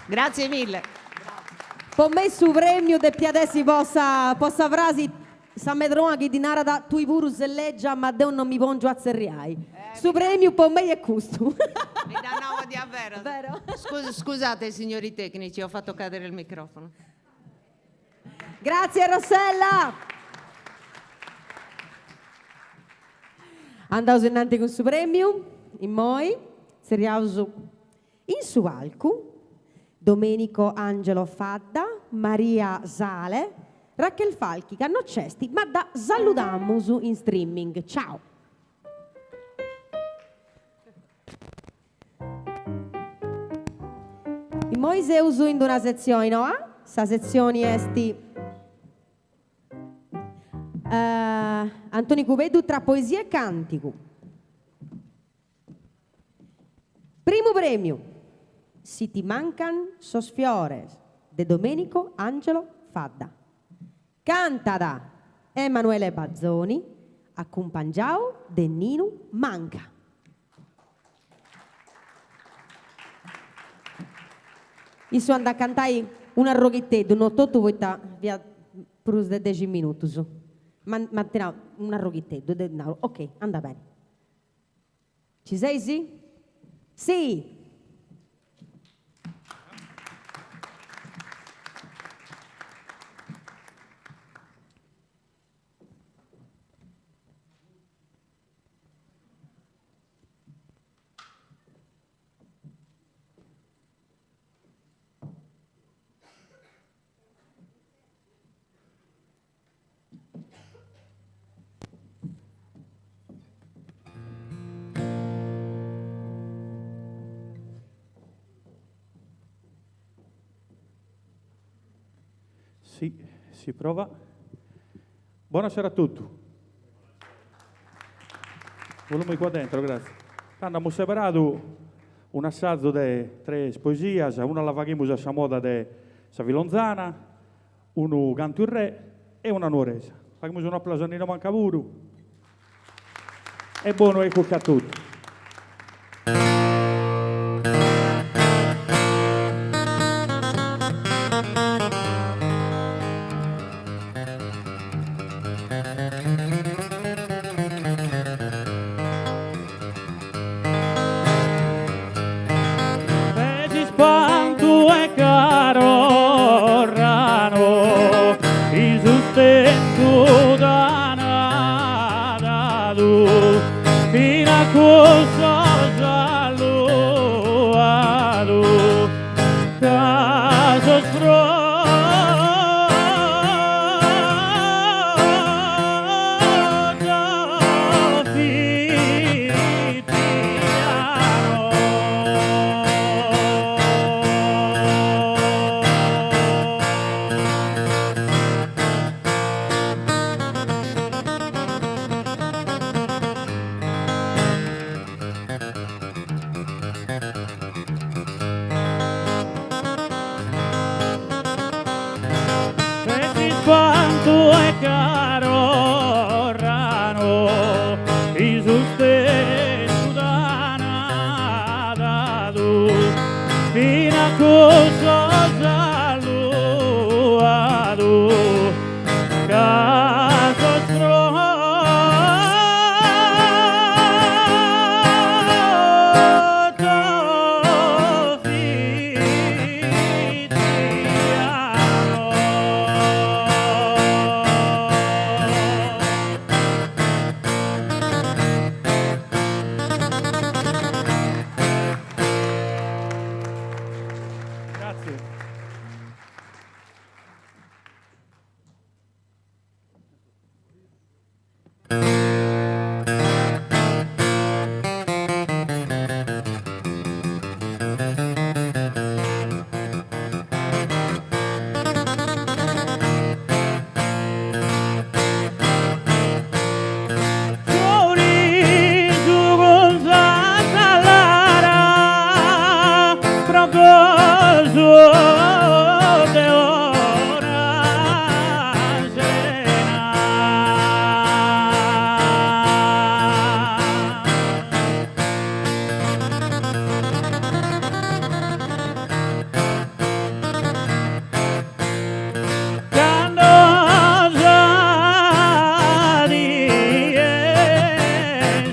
Grazie mille. Po me su premiu depiat essi po sa po sa frasi sa medroa chi ddi narat tui puru ses leggia ma deu non mi pongiu a tzerriai. Su premiu po mei est custu. Mi dda nau diaveras. Vero? Scusate signori tecnici, ho fatto cadere il microfono. Grazie Rossella! Andaus innanti cun su premiu, immoi tzerriaus in su palcu Domenico Angelo Fadda, Maria Sale, Rachel Falchi ca no nc'est ma dda saludamus in streaming. Ciao! Immoi seus in d'una setzioni noa, sa setzioni est Antoni Cubeddu tra poesia e càntigu. Primu prèmiu, Si ti mancan sos fiores de Domenico Angelo Fadda. Cantat Emanuele Bazzoni acumpangiau de Ninu Manca. Issu andat a cantai un'arroghiteddu, no totu poita fiat prus de dexi minutus, ma m'ant nau un'arroghiteddu, deu nau, ok, andat beni. Ci seis? Si! Sì, si prova. Buonasera a tutti. Volume qua dentro, grazie. Tando amus seberadu un'assazu de tres poesias, una la faghimus a sa moda de sa Filonzana, unu cantu in re e una nuoresa. Faghimus unu applausu a Nino Manca puru e bonu 'e a totu. Ispantu e carorranu in sustentu t'an dadu fin'a cussos alluadu ca sos Ispantu e carorranu in sustentu t'an dadu fin'a cussos alluadu ca sos frutos fitianos. So de ora sena. Cando sa die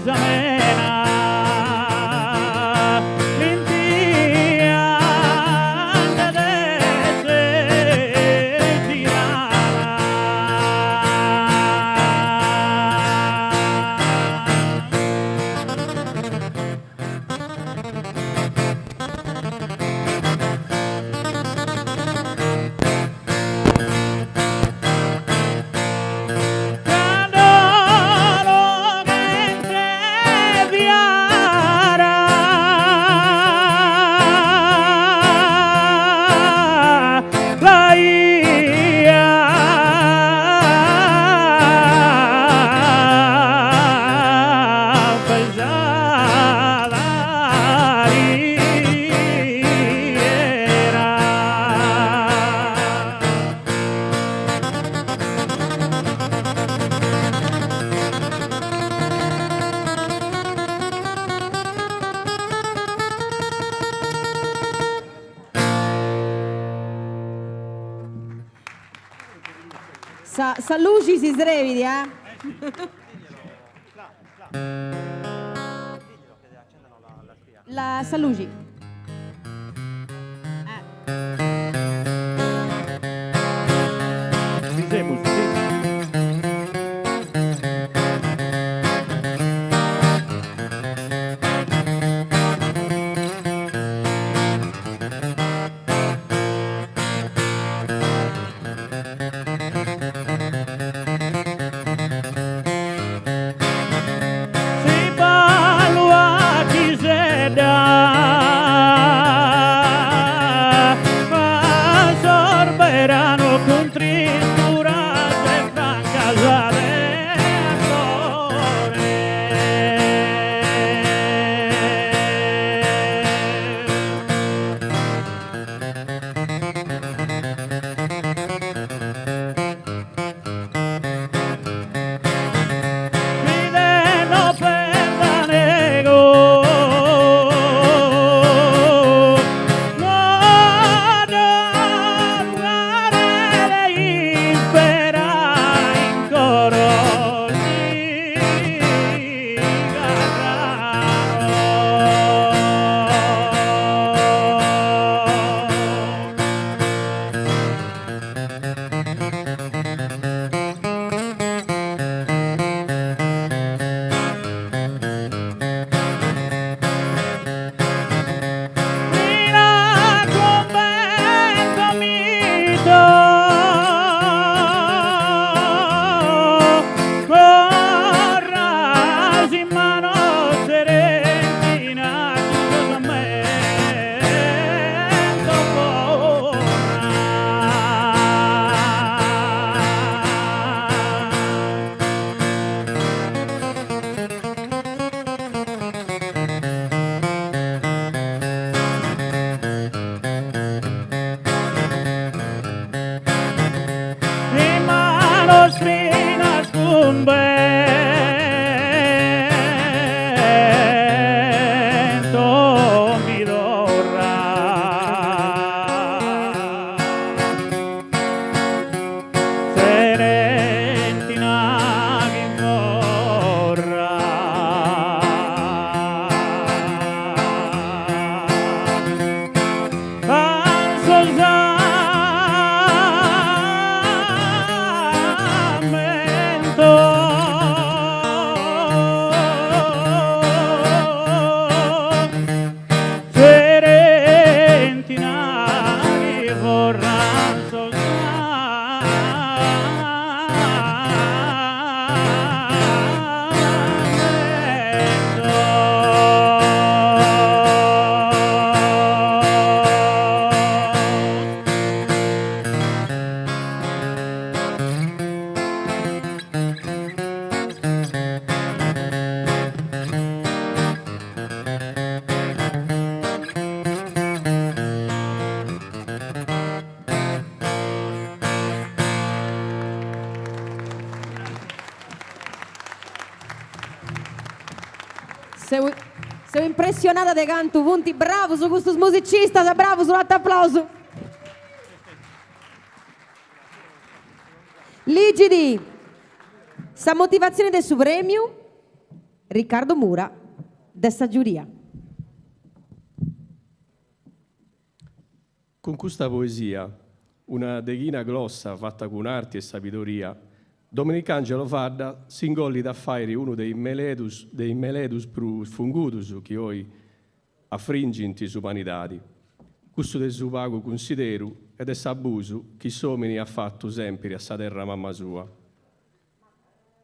sa mena lintia nde d'esser tirada. Cando lughente fiara la 'ia pesada riera. Sa sa luxi si srebit, eh? La sa luxi. Bi semus, si. Si ballu a chisedda. Seu seu impressionada de cantu funt bravus custus musicistas, bravus, un'atru applausu. Ligit sa motivatzioni de su prèmiu Riccardo Mura de sa giuria. Cun custa poesia, una deghina glossa fata cun arti e sabidoria, Domenicangelo Fadda s'ingollit a fàiri unu de is meledus de is meledus prus fungudus chi oi afringint s'umanidadi, cussu de su pagu cunsideru e de s'abusu chi s'òmini at fatu sèmpiri a sa terra mama sua.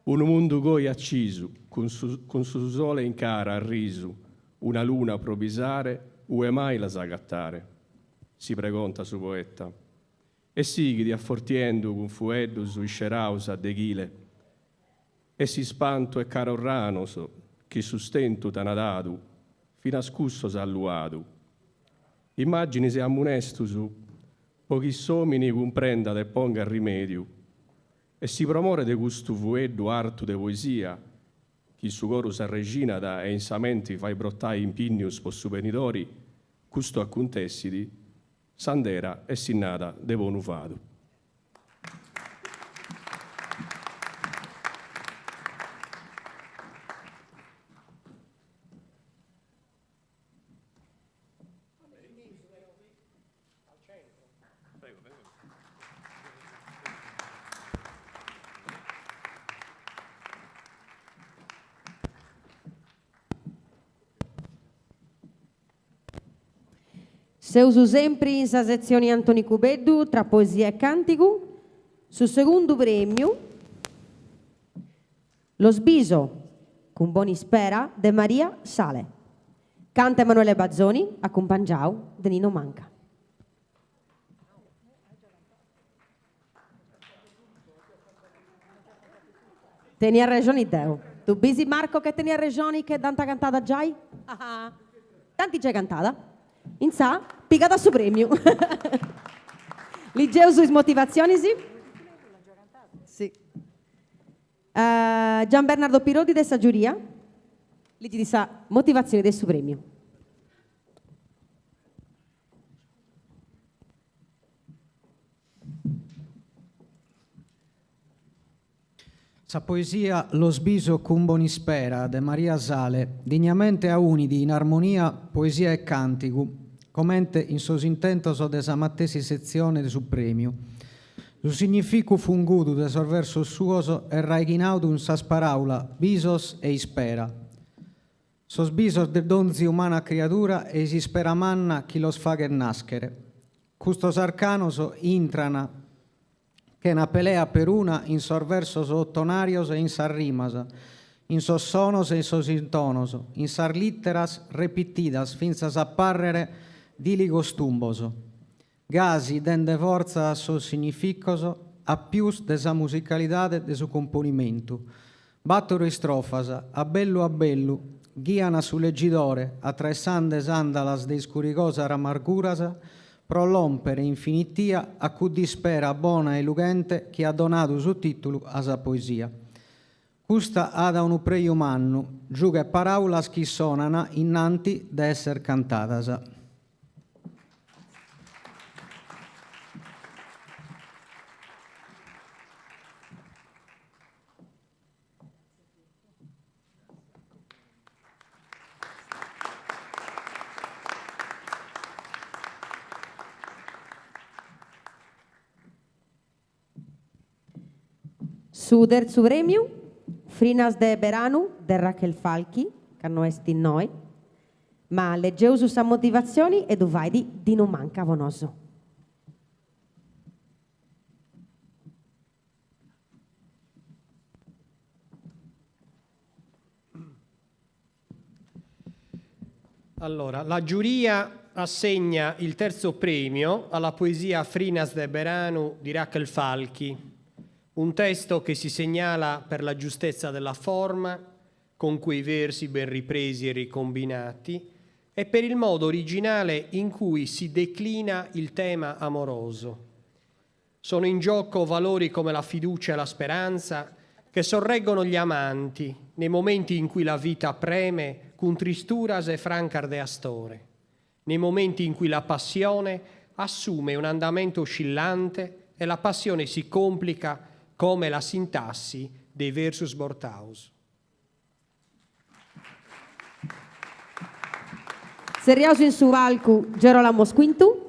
Unu mundu goi acisu, cun su cun su sole in cara a risu, una luna pro bisare, ue mai l'as a agatare? Si pregontat su poeta. E sighit afortiendu cun fueddus isceraus a deghile. E s'ispantu 'e caros ranos chi sustentu t'ana dadu, finas cussos at luadu. Immàginis e ammunestus po chi s'òmini cumprendat e pongat rimèdiu. E si pro more de custu fueddu artu de poesia, chi in su coru s'arrexinat e in sa menti fait brotai impìnnius po su benidori, custu acuntessit, s'andera est sinnada de bonu fadu. Seus sempri in sa setzioni Antoni Cubeddu tra poesia e càntigu, su segundu prèmiu Los biso cun bon'ispera de Maria Sale. Canta Emanuele Bazzoni acumpangiau de Nino Manca. Tenia arrexoni deu. Ddu bisi Marco che tenia arrexoni che dd'ant cantada giai? Dd'ant giai cantada. Intzà pigat su premiu. Ligeus is motivatzionis? Si. Gian Bernardo Piroddi de sa giuria ligit sa motivatzioni de su premiu. Sa poesia Los biso cun bon'ispera de Maria Sale dignamente aunit in armonia poesia e càntigu, comente in sos intentos de sa matessi setzione de su prèmiu. Su significu fungudu de sos versos suos est raighinadu in sas paràulas bisos e ispera. Sos bisos de donzi umana criadura e s'ispera manna chi los faghet nàschere. Custos arcanos intran chena pelea peruna in sos versos otonàrios e in sas rimas, in sos sonos e in sos intonos, in sas lìteras repitidas fintzas a pàrrere dìligos tumbos. Gasi dende fortza a sos significos a pius de sa musicalidade de su componimentu. Bàtoro istrofas, a bellu a bellu, ghian su legidore atraessande s'andalas de iscurigosas amarguras pro lòmpere in finitia a cudd'ispera bona e lughente chi at donadu su tìtulu a sa poesia. Custa at unu preju mannu, giughet paràulas chi sonan innanti de esser cantadas. Su tertzu prèmiu, Frinas de Beranu de Rachel Falchi, ca no est innoi, ma legeus sa motivatzioni e ddu fait Dino Manca po nosu. Allora, la giuria assegna il terzo premio alla poesia Frinas de Beranu di Rachel Falchi, un testo che si segnala per la giustezza della forma, con quei versi ben ripresi e ricombinati, e per il modo originale in cui si declina il tema amoroso. Sono in gioco valori come la fiducia e la speranza che sorreggono gli amanti nei momenti in cui la vita preme cun tristuras e francas de astore, nei momenti in cui la passione assume un andamento oscillante e la passione si complica come la sintassi dei versus bortaus. Tzerriaus in su palcu Gerolamo Squintu.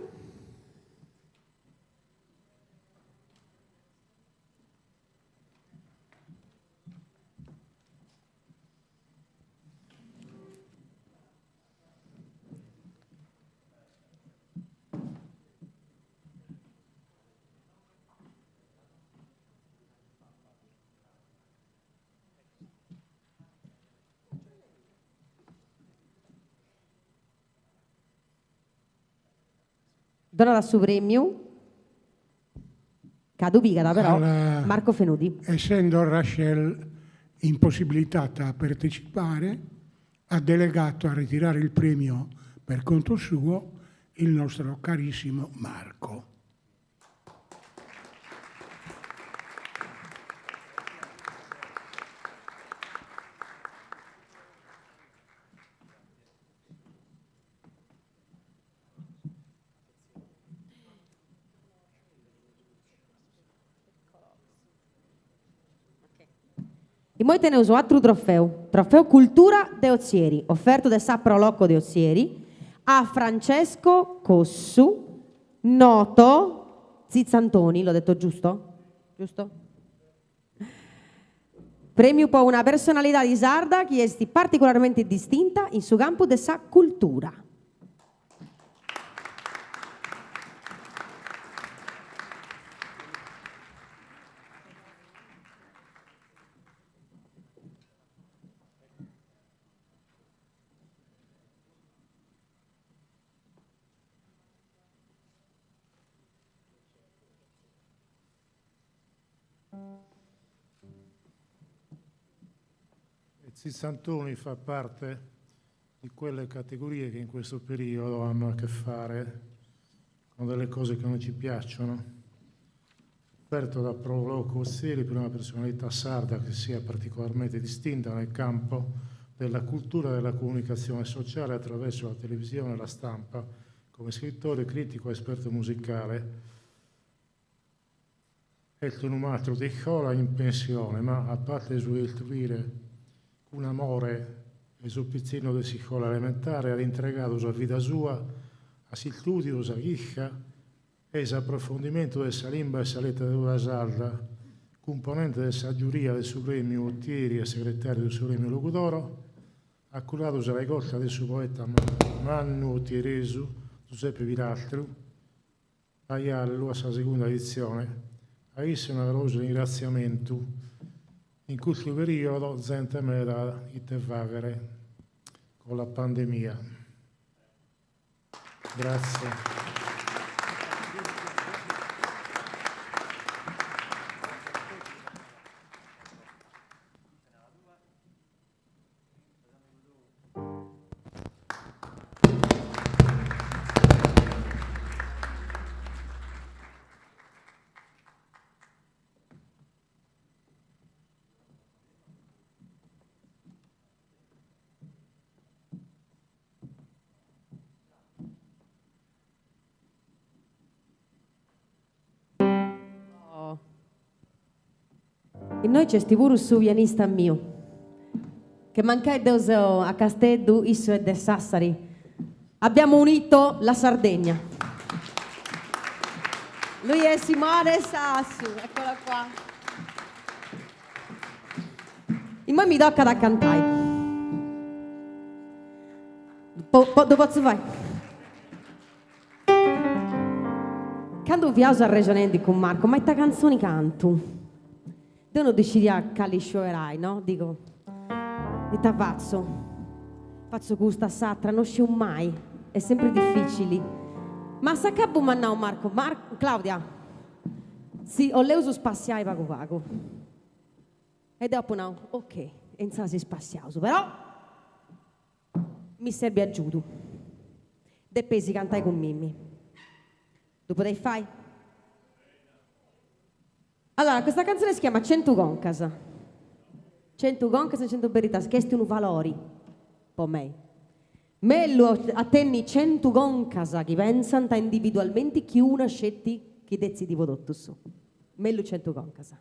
Donat su prèmiu, ca ddu pigat però, Alla, Marco Fenudi. Essendo Rachel impossibilitata a partecipare, ha delegato a ritirare il premio per conto suo il nostro carissimo Marco. Immoi teneus u' atru trofeu, Trofeu Cultura de Ozieri, ofertu de sa Pro Loco de Ozieri a Francesco Cossu, noto Zizzantoni, l'ho detto giusto? Giusto? Prèmiu po una personalidadi sarda chi est particularmenti distinta in su campu de sa cultura. Zizzantoni fa parte di quelle categorie che in questo periodo hanno a che fare con delle cose che non ci piacciono. Offerto da Pro Loco Ozieri per una personalità sarda che sia particolarmente distinta nel campo della cultura e della comunicazione sociale attraverso la televisione e la stampa, come scrittore, critico e esperto musicale. Est unu mastru de iscola in pensione, ma a parte su istruire cun amore sos pitzinnos de s'iscola elementare, at intregadu sa vida sua a s'istùdiu, sa chirca e s'aprofondimentu de sa limba e sa literadura sarda. Cumponente de sa giuria de su Prèmiu Otieri e segretàriu de su Prèmiu Logudoro, at curadu sa regorta de su poeta mannu otieresu Giuseppe Pirastru, Ajallu a sa segunda editzione. A isse unu calorosu ringratziamentu. In custu perìodu zente meda at ite fàghere con la pandemia. Grazie. Innoi nc'est puru su pianista miu, che mancai deu seu a Casteddu, issu est de Sassari. Abbiamo unito la Sardegna. Lui è Simone Sassu, eccolo qua. Immoi mi tocat a cantai. Ddu potzu fai? Candu fiaus arrexonendi cun Marco, ma ita cantzoni cantu? Deu no ddu scidia cali scioberai, no? Digo, ita fatzu? Fatzu custa, s'atra, no sciu mai, est sempri dificili. Ma a s'acabu m'at nau Marco, Mar, Claudia, si 'oleus spassiai pagu pagu. E deu apu nau, ok, e insaras si spassiaus, però Mi serbit agiudu. Depeis cantai cun mimmi. Ddu podeis fai? Allora, questa canzone si chiama Centu Concas. Centu Concas e Centu Berritas, chi est unu valori. Po mei. Mellu a tenni centu concas chi pensant individualmenti chi una sceti chi detzidit po totus. Mellu centu concas.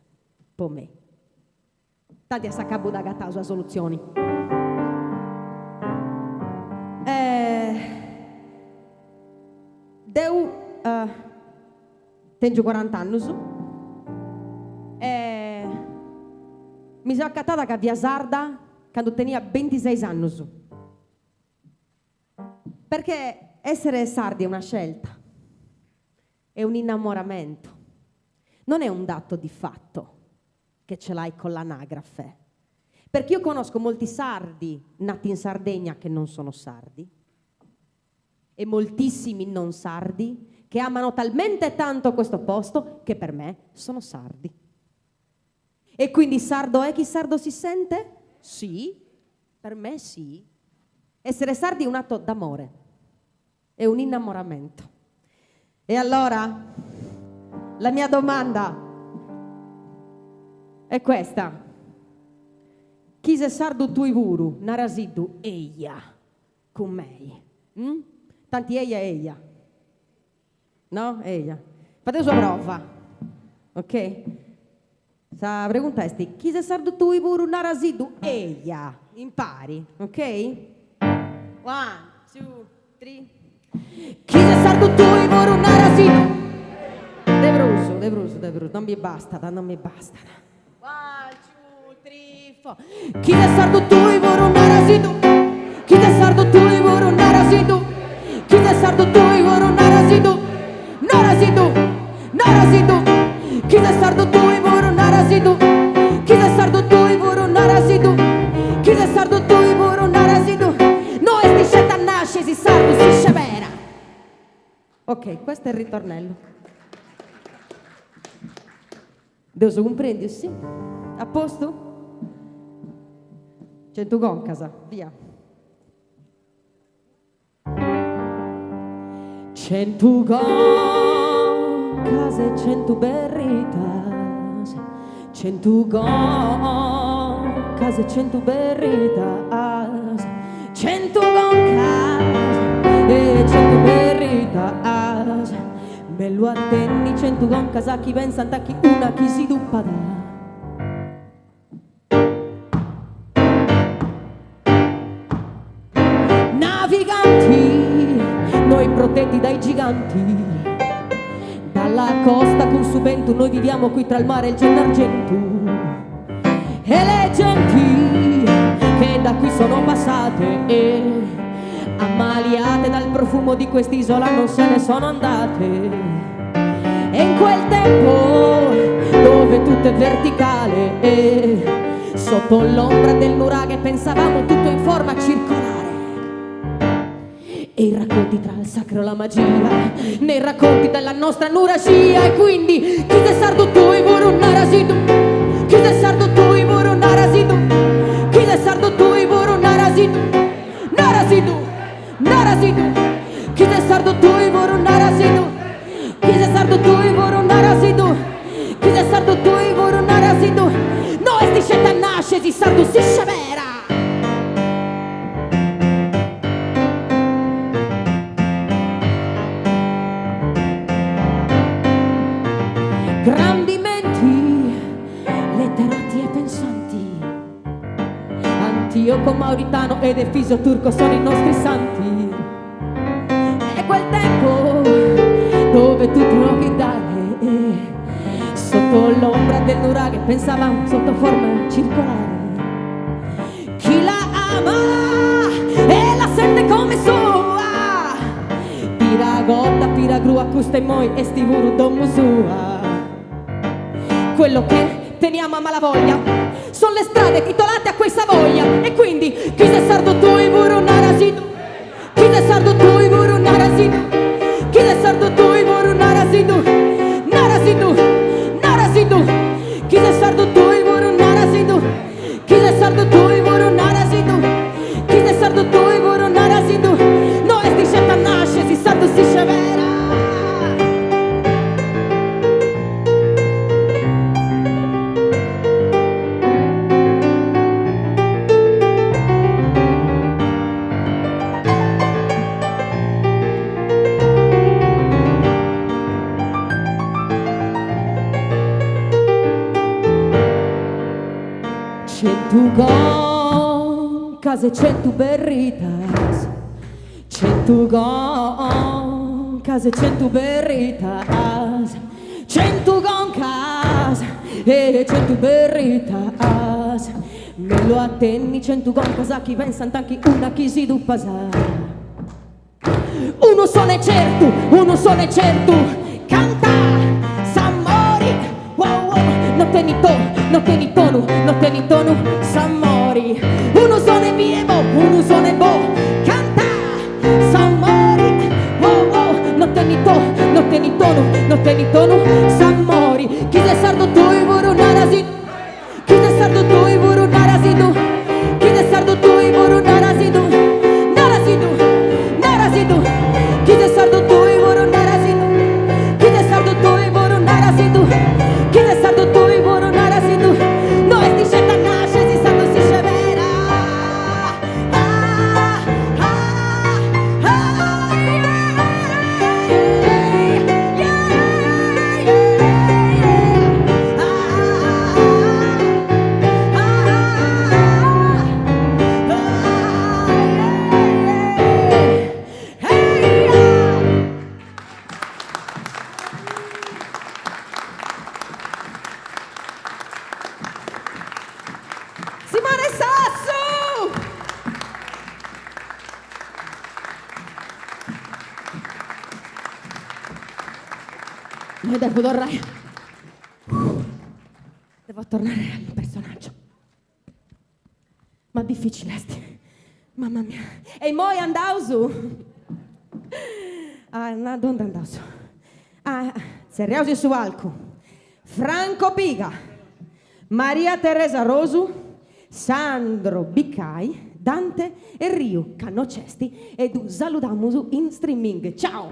Po mei. Tanti a s'acabu dd'agataus sa solutzioni. Deu tengiu corant'annus e mi seu acatada ca fia sarda candu tenia bintiseis annus. Perché essere sardi è una scelta, è un innamoramento, non è un dato di fatto che ce l'hai con l'anagrafe. Perché io conosco molti sardi nati in Sardegna che non sono sardi e moltissimi non sardi che amano talmente tanto questo posto che per me sono sardi. E quindi sardo è chi sardo si sente? Sì, per me sì. Essere sardi è un atto d'amore, è un innamoramento. E allora la mia domanda è questa. Chi ses sardu tui puru, narasiddu eia, cun mei. Mm? Tanti eia eia. No? Eia. Fadeus una prova. Ok? Sa pregunta est, chi ses sardu tui puru narasiddu eia, impari, ok? One, two, three. Chi ses sardu tui puru narasiddu. De prus, de prus, de prus, non mi bastat, non mi bastat. One, two, three, four. Chi ses sardu tui puru narasiddu. Chi ses sardu tui puru narasiddu. Chi ses sardu tui puru narasiddu. Narasiddu, narasiddu. Chi ses sardu tui puru narasiddu. Chi ses sardu tui puru narasiddu. Chi ses sardu tui puru narasiddu. No est isceti a nasci sardu, si sceberat. Ok, questo è il ritornello. Dd'eus cumprendiu, sì? A postu? Centu concas, via. Centu concas e centu berritas, centu concas e centu berritas, centu concas e centu berritas. Bellu a tenni centu concas chi pensant chi una chi si tupat. Naviganti, noi protetti dai giganti, dalla costa con su bentu noi viviamo qui tra il mare e il Gennargentu. E le genti che da qui sono passate e ammaliate dal profumo di quest'isola non se ne sono andate. E in quel tempo dove tutto è verticale e sotto l'ombra del nuraghe pensavamo tutto in forma circolare. E i racconti tra il sacro e la magia, nei racconti della nostra nuragia. E quindi chi sei sardo tui puru narasiddu, chi sei sardu tui puru narasiddu, chi ses sardu tui puru narasiddu, narasiddu, narasiddu, chi ses sardu tui puru narasiddu, chi ses sardu tui puru narasiddu, chi ses sardu tui puru narasiddu, no est isceti a nasci sardu, si sceberat. Grandi menti, letterati e pensanti, Antioco Mauritano ed Efisio Turco sono i nostri santi. E quel tempo dove tutto dare, sotto l'ombra del nuraghe pensavamo sotto forma circolare. Chi la ama e la sente come sua, piragotta, piragrua, custa immoi est puru domu sua. Quello che teniamo a malavoglia sono le strade titolate a quei Savoia. E quindi chi sei sardu tui puru narasiddu, chi sei sardu tui puru narasiddu, chi sei sardu tui puru narasiddu, narasiddu, narasiddu, chi sei sardu tui puru narasiddu, chi sei sardu tui puru narasiddu, chi sei sardu tui puru narasiddu, no est isceti a nasci sardu, si sceberat. Centu concas e centu berritas, centu concas e centu berritas, centu concas e centu berritas. Mellu a tenni centu concas chi pensant chi una chi si ddu pasat. Unu sonu certu, unu sonu certu, canta s'amori, wow wow, no tenit tonu, no tenit tonu, no tenit tonu s'amori. Unu sonu biebo, unu sonu bo, canta s'amori, wow wow, no tenit tonu, no tenit tonu, no tenit tonu s'amori. Chi ses sardu tui puru narasi. Chi ses sardu tui puru narasiddu Chi ses sardu tui puru narasiddu Narasiddu, narasiddu Chi ses sardu tui puru narasiddu Chi ses sardu tui puru narasiddu Chi ses sardu tui puru narasiddu No est sceti a nasci si sardu si sceberat Ah, ah, ah, Simone Sassu! Mi devo torrare. Devo tornare al mio personaggio. Ma difficile est. Mamma mia. E immoi andaus? Ah, aundi andaus? Ah, tzerriaus in su palcu. Franco Piga, Maria Teresa Rosu, Sandro Biccai, Dante Erriu, ca no nc'est, e ddu saludamus in streaming. Ciao!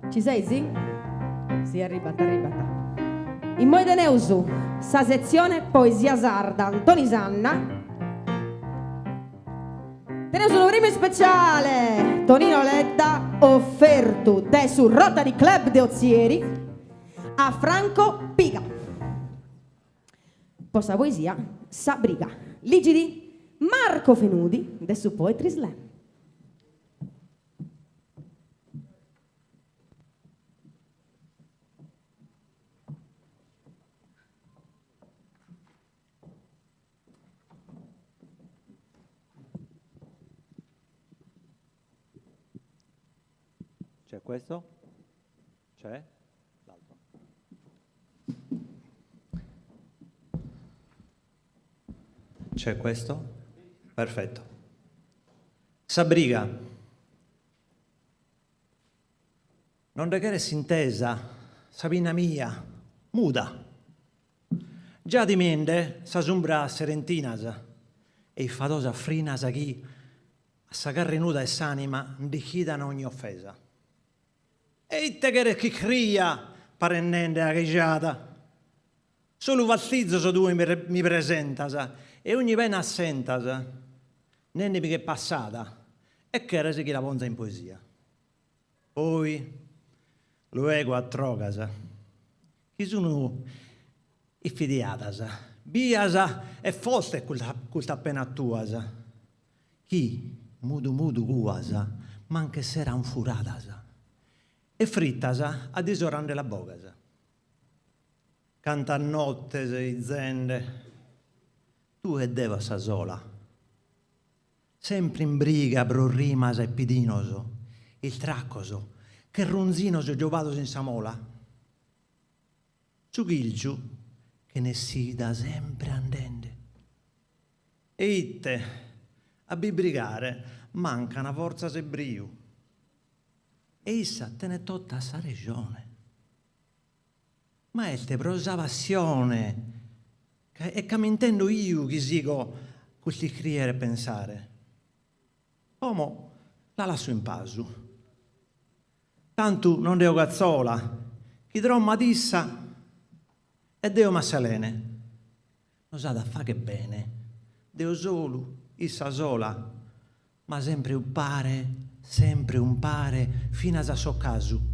Ci seis? Si, arribat, arribat. Immoi teneus sa setzione Poesia Sarda, Antoni Sanna. Teneus unu premiu speciale, Tonino Ledda, ofertu de su Rotary Club de Ozieri a Franco Piga. Po sa poesia Sa briga. Ligit Marco Fenudi de su Poetry Slam. C'è questo? C'è? L'altro. C'è questo? Perfetto. Sa briga. Non nde cheret s'intesa, sa pinna mia, muda. Già timende sas umbras serentinas e ifadosas frinas chi a sa carre nuda 'e s'anima nd'ischidan ogni offesa. E ite cheres chi cria, paret nende aghejada. Solu fastizos tue mi presentas e ogni pena assentas, nendemi ch'est passada e cheres chi la ponza in poesia. Poi luego atrogas chi sun ifidiadas, bias e fortes custas penas tuas, chi mudu mudu cuas manch'esseran furadas e fritas a disora nde las bogas. Cantas nottes 'izende tue e deo a sa sola, sempre in briga pro rimas e pidinos, istraccos che runzinos giobados in sa mola. Su chilciu chen'essida sempre andende. E ite, a bi brigare mancan fortzas e briu. E issa tenet tota sa rejone. Ma est pro sa passione e ca m'intendo 'iu chi sigo cust'iscriere e pensare. Como la lasso in pasu. Tantu non nde 'ogat sola, chi drommat issa e deo m'asselene. Nos at a fagher bene, deo solu, issa sola, ma sempre umpare, sempre umpare, finas a s'ocasu.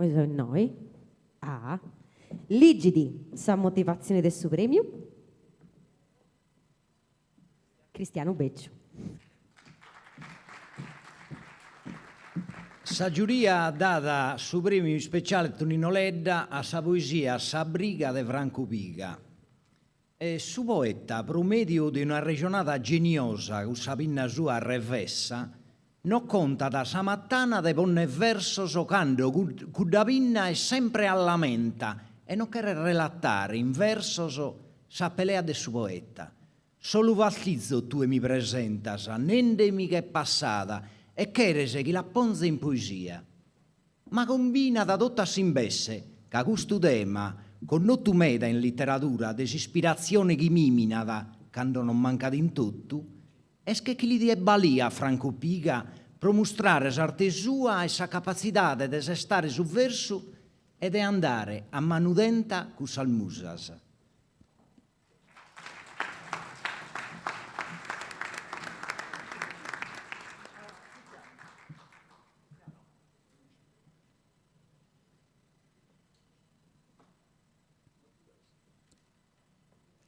Oi seu innoi. Ah. Ligit sa motivatzioni de su prèmiu Cristianu Becciu. Sa giuria dat su prèmiu ispeciale Tonino Ledda a sa poesia Sa briga de Franco Piga. E su poeta, pro mèdiu de un'arrejonada geniosa cun sa pinna sua revessa, nos contat sa matana de ponner versos cando cudda pinna est sempre a lamenta e non cheret relatare in versos sa pelea de su poeta. Solu fastizu tue mi presentas, nendemi ch'est passada e cheres chi la ponze in poesia. Ma combinat totu a s'imbesse, ca custu tema, connotu meda in literadura de s'ispiratzione chi miminat cando non mancat in totu, est che chi li diet balia a Franco Piga pro mustrare s'arte sua e sa capatzidade de sestare su versu e de andare a manu tenta cun sas musas.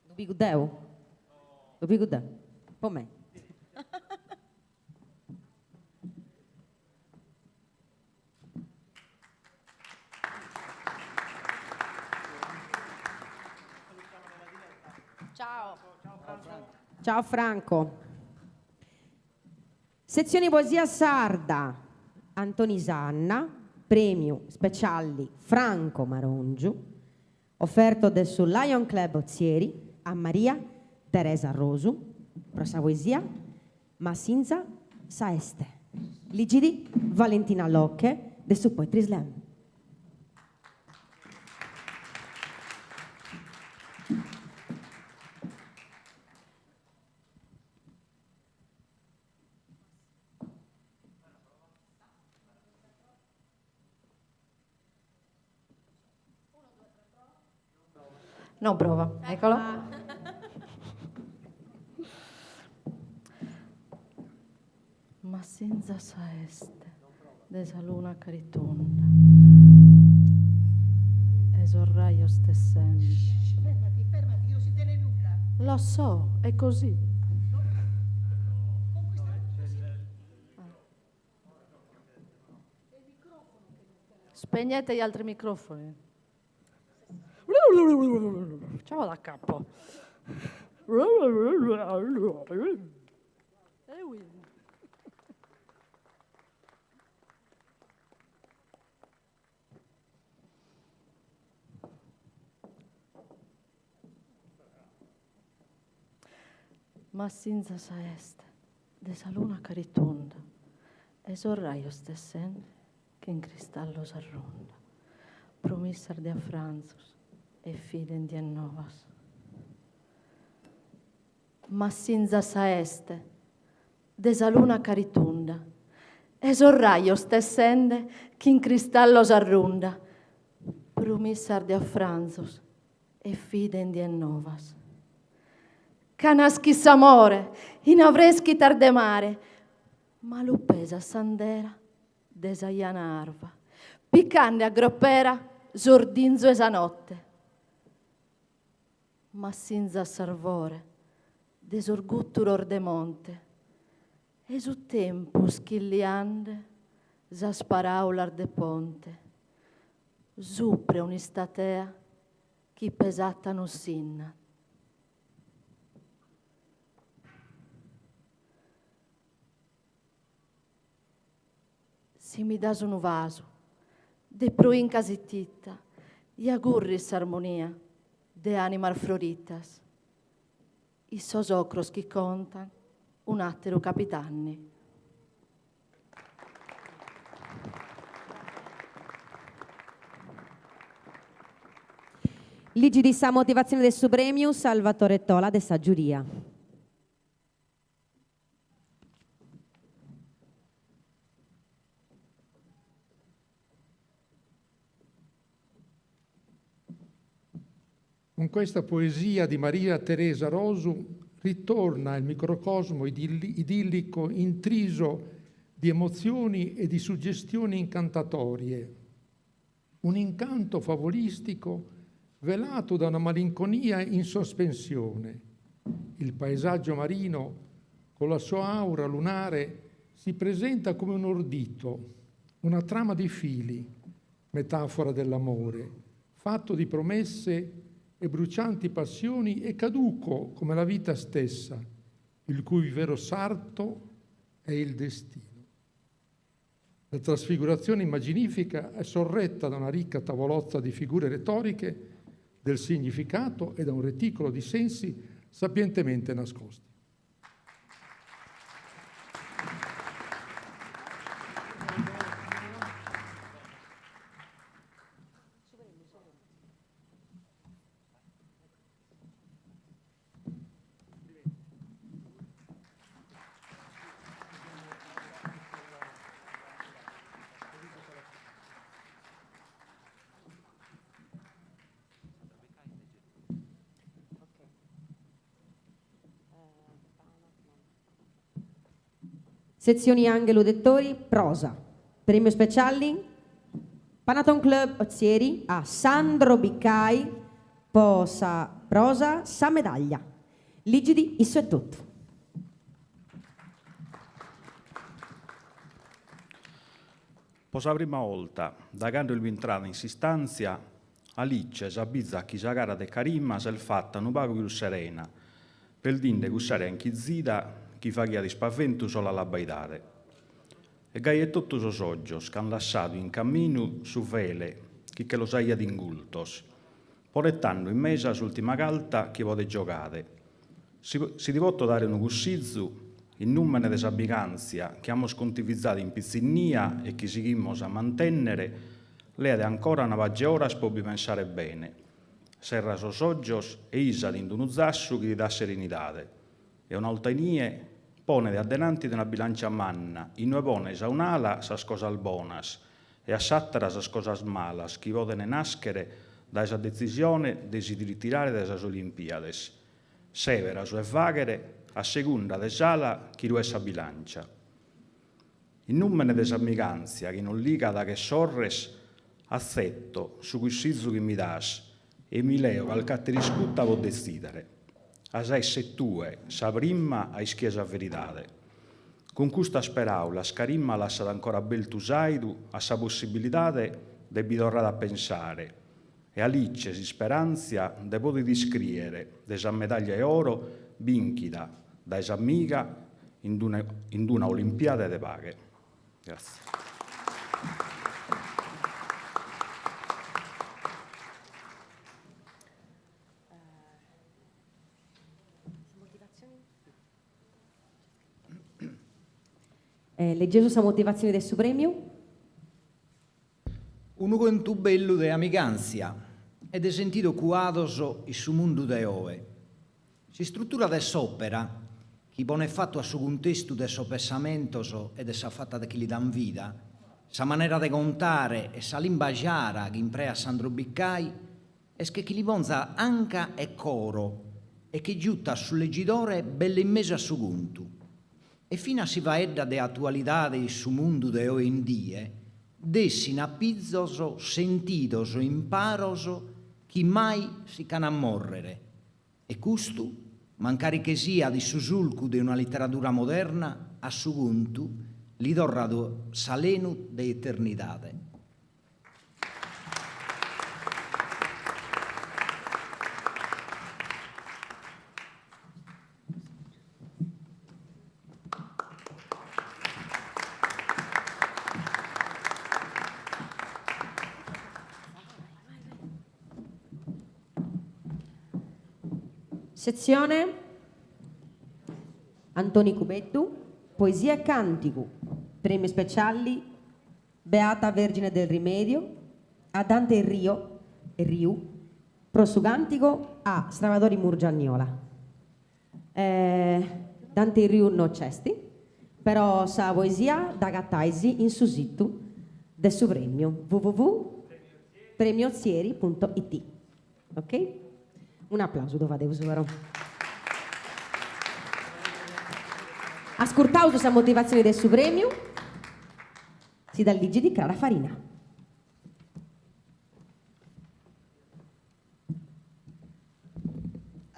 Ddu pigu deu? Ddu pigu deu. Po mei. Ciao. Ciao Franco. Setzioni Poesia Sarda, Antoni Sanna, Prèmiu Specialli Franco Marongiu, oferto de su Lion Club Ozieri a Maria Teresa Rosu pro sa poesia Massinza sa este. Ligit Valentina Loche de su Poetry Slam. No, prova, eccolo. Ma senza sa este de sa luna caritunda e sos rajos tessende. Fermati, fermati, non si intende nulla. Lo so, è così. Spegnete gli altri microfoni. Ciao da capo. Ma sinza sa este de sa luna caritunda e sos rajos tessende chin cristallos a runda, promissas de afranzos e fide in dies novas. Ma sinza sa este de sa luna caritunda e sos rajos tessende chin cristallos a runda, promissas de afranzos e fide in dies novas. Ca naschit s'amore in avreschitas de mare, ma lu pesat s'andera de sa jana arva, picande a groppera s'ordinzu 'e sa notte. Ma sinza s'arvore de sos gutturos de monte e su tempus chilliande sas paraulas de ponte supra 'e un'istatea chi pesata non sinnat. Si mi das unu vasu de pruinca sitita, ja currit s'armonia de animas froritas, in sos ocros chi contan un'ateru capidanni. Ligit sa motivatzione de su prèmiu Salvatore Tola de sa giuria. Con questa poesia di Maria Teresa Rosu ritorna il microcosmo idillico intriso di emozioni e di suggestioni incantatorie. Un incanto favolistico velato da una malinconia in sospensione. Il paesaggio marino, con la sua aura lunare, si presenta come un ordito, una trama di fili, metafora dell'amore, fatto di promesse e brucianti passioni e caduco come la vita stessa, il cui vero sarto è il destino. La trasfigurazione immaginifica è sorretta da una ricca tavolozza di figure retoriche del significato e da un reticolo di sensi sapientemente nascosti. Sezioni Anghelu Dettori, prosa. Premio speciali Panaton Club Ozieri a Sandro Biccai, po sa prosa Sa medaglia. Ligidi issu etotu. Po sa prima 'olta, da cando est bintrada in s'istantzia, Alice s'abizat chi sa cara de Karima s'est fata unu pagu pius serena, perdinde cuss'aria inchizida chi faghiat ispaventu solu a l'abbaidare. E gai etotu sos ògios ch'an lassadu in caminu su fele chi che los aiat ingultos. Ponet tando in mesa s'ùltima carta chi podet giogare. Si si ti poto dare unu cussizu, in nùmene de s'amigàntzia chi amus contivizadu in pitzinnia e chi sighimos a mantènnere, leade ancora una pagi 'e oras pro bi pensare bene. Serra sos ògios e isati in unu zassu chi ti dat serenidade. E una 'olta inie, ponedi a denanti de una bilancia manna, inue pones a un'ala sas cosas bonas e a s'àtera sas cosas malas chi poden nàschere dae sa detzisione de si ritirare dae sas Olimpiades. Sèbera su 'e fàghere a segunda de s'ala chi ruet sa bilancia. In nùmene de s'amigàntzia chi nos ligat che sorres, atzeto su cussizu chi mi das e mi leo calch'àter'iscuta pro detzìdere. As a esser tue sa prima a ischire sa veridade. Cun custas peràulas Karima lassat ancora abertu s'àidu a sa possibilidade de bi torrare a pensare e Alice s'isperàntzia de poder iscrìere de sa medàglia 'e oro bìnchida dae s'amiga in una Olimpiade de paghe. Gràtzias. Legeus sa motivatzioni de su prèmiu. Unu contu bellu de amigàntzia e de sentidos cuados in su mundu de oe. S'istrutura de s'òpera, chi ponet fatu a su cuntestu de sos pessamentos e de sa fata chi li dan vida, sa manera de contare e sa limba giara chi impreat Sandro Biccai, est che chi li ponzat anca e coro e chi giutat su legidore belle in mesu a su contu. E finas si faeddat de atualidade in su mundu de oe in die, nd'essin a pizos sentidos e imparos chi mai si ch'an a mòrrere. E custu, mancari che siat in su sulcu de una literadura moderna, a su contu li torrat s'alenu de eternidade. Setzione Antoni Cubeddu, Poesia e càntigu, Prèmiu Speciali Beata Vergine del Rimedio a Dante Errio, Erriu, pro su càntigu a Srabadori Murgia Niola. Dante Erriu no nc'est, però sa poesia dd'agatais in su situ de su prèmiu www.premiozieri.it. Ok? Un'aplausu ddu fadeus però. Ascurtaus sa motivatzioni de su prèmiu, si dda ligit Crara Farina.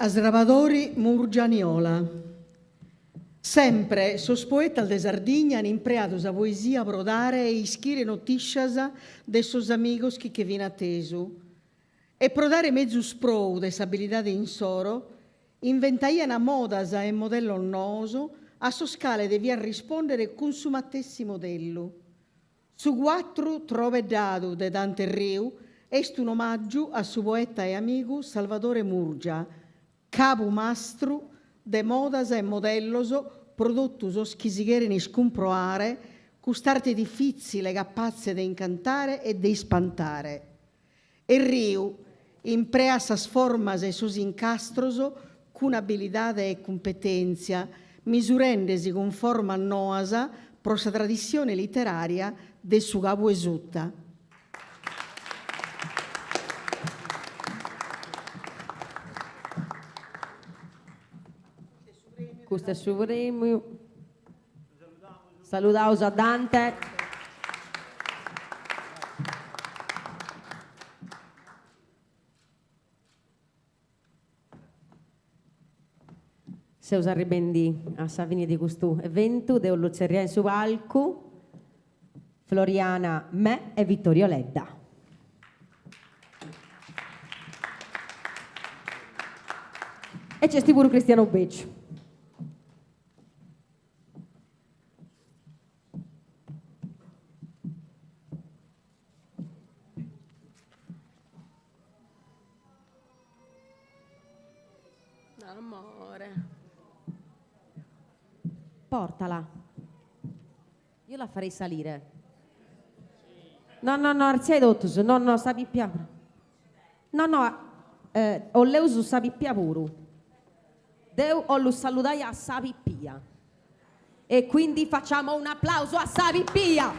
A Srabadori Murgia Niola. Sempre sos poetas de Sardigna an impreadu sa poesia pro dare e ischire notiscias de sos amigos chi che fin atesu. E pro dare mezus prou de s'abilidade insoro, inventaian modas e modellos noos a sos cales devian rispòndere cun su matessi modellu. Su cuatru Trobeddadu de Dante Erriu est un'omàgiu a su poeta e amigu Salvadore Murgia, cabu mastru de modas e modellos pro totu sos chi si cheren iscumproare cust'arte difìtzile capatze de incantare e de ispantare. Erriu impreat sas formas e sos incastros cun abilidade e cumpetèntzia, misurende-si cun formas noas pro sa tradissione literària de su Cabu 'e Suta. Custu est su prèmiu. Saludaus a Dante. Seus arribendi a sa fini de custu eventu, deu 'ollu tzerriai in su palcu Floriana Me e Vittorio Ledda. E nc'est puru Cristiano Becciu. Amore. Portala. Io la farei salire. No, no, no, artziai totus. No, no, sa pipia. No, no, 'oleus sa pipia puru. Deu 'ollu saludai a sa pipia. E quindi facciamo un applauso a sa pipia!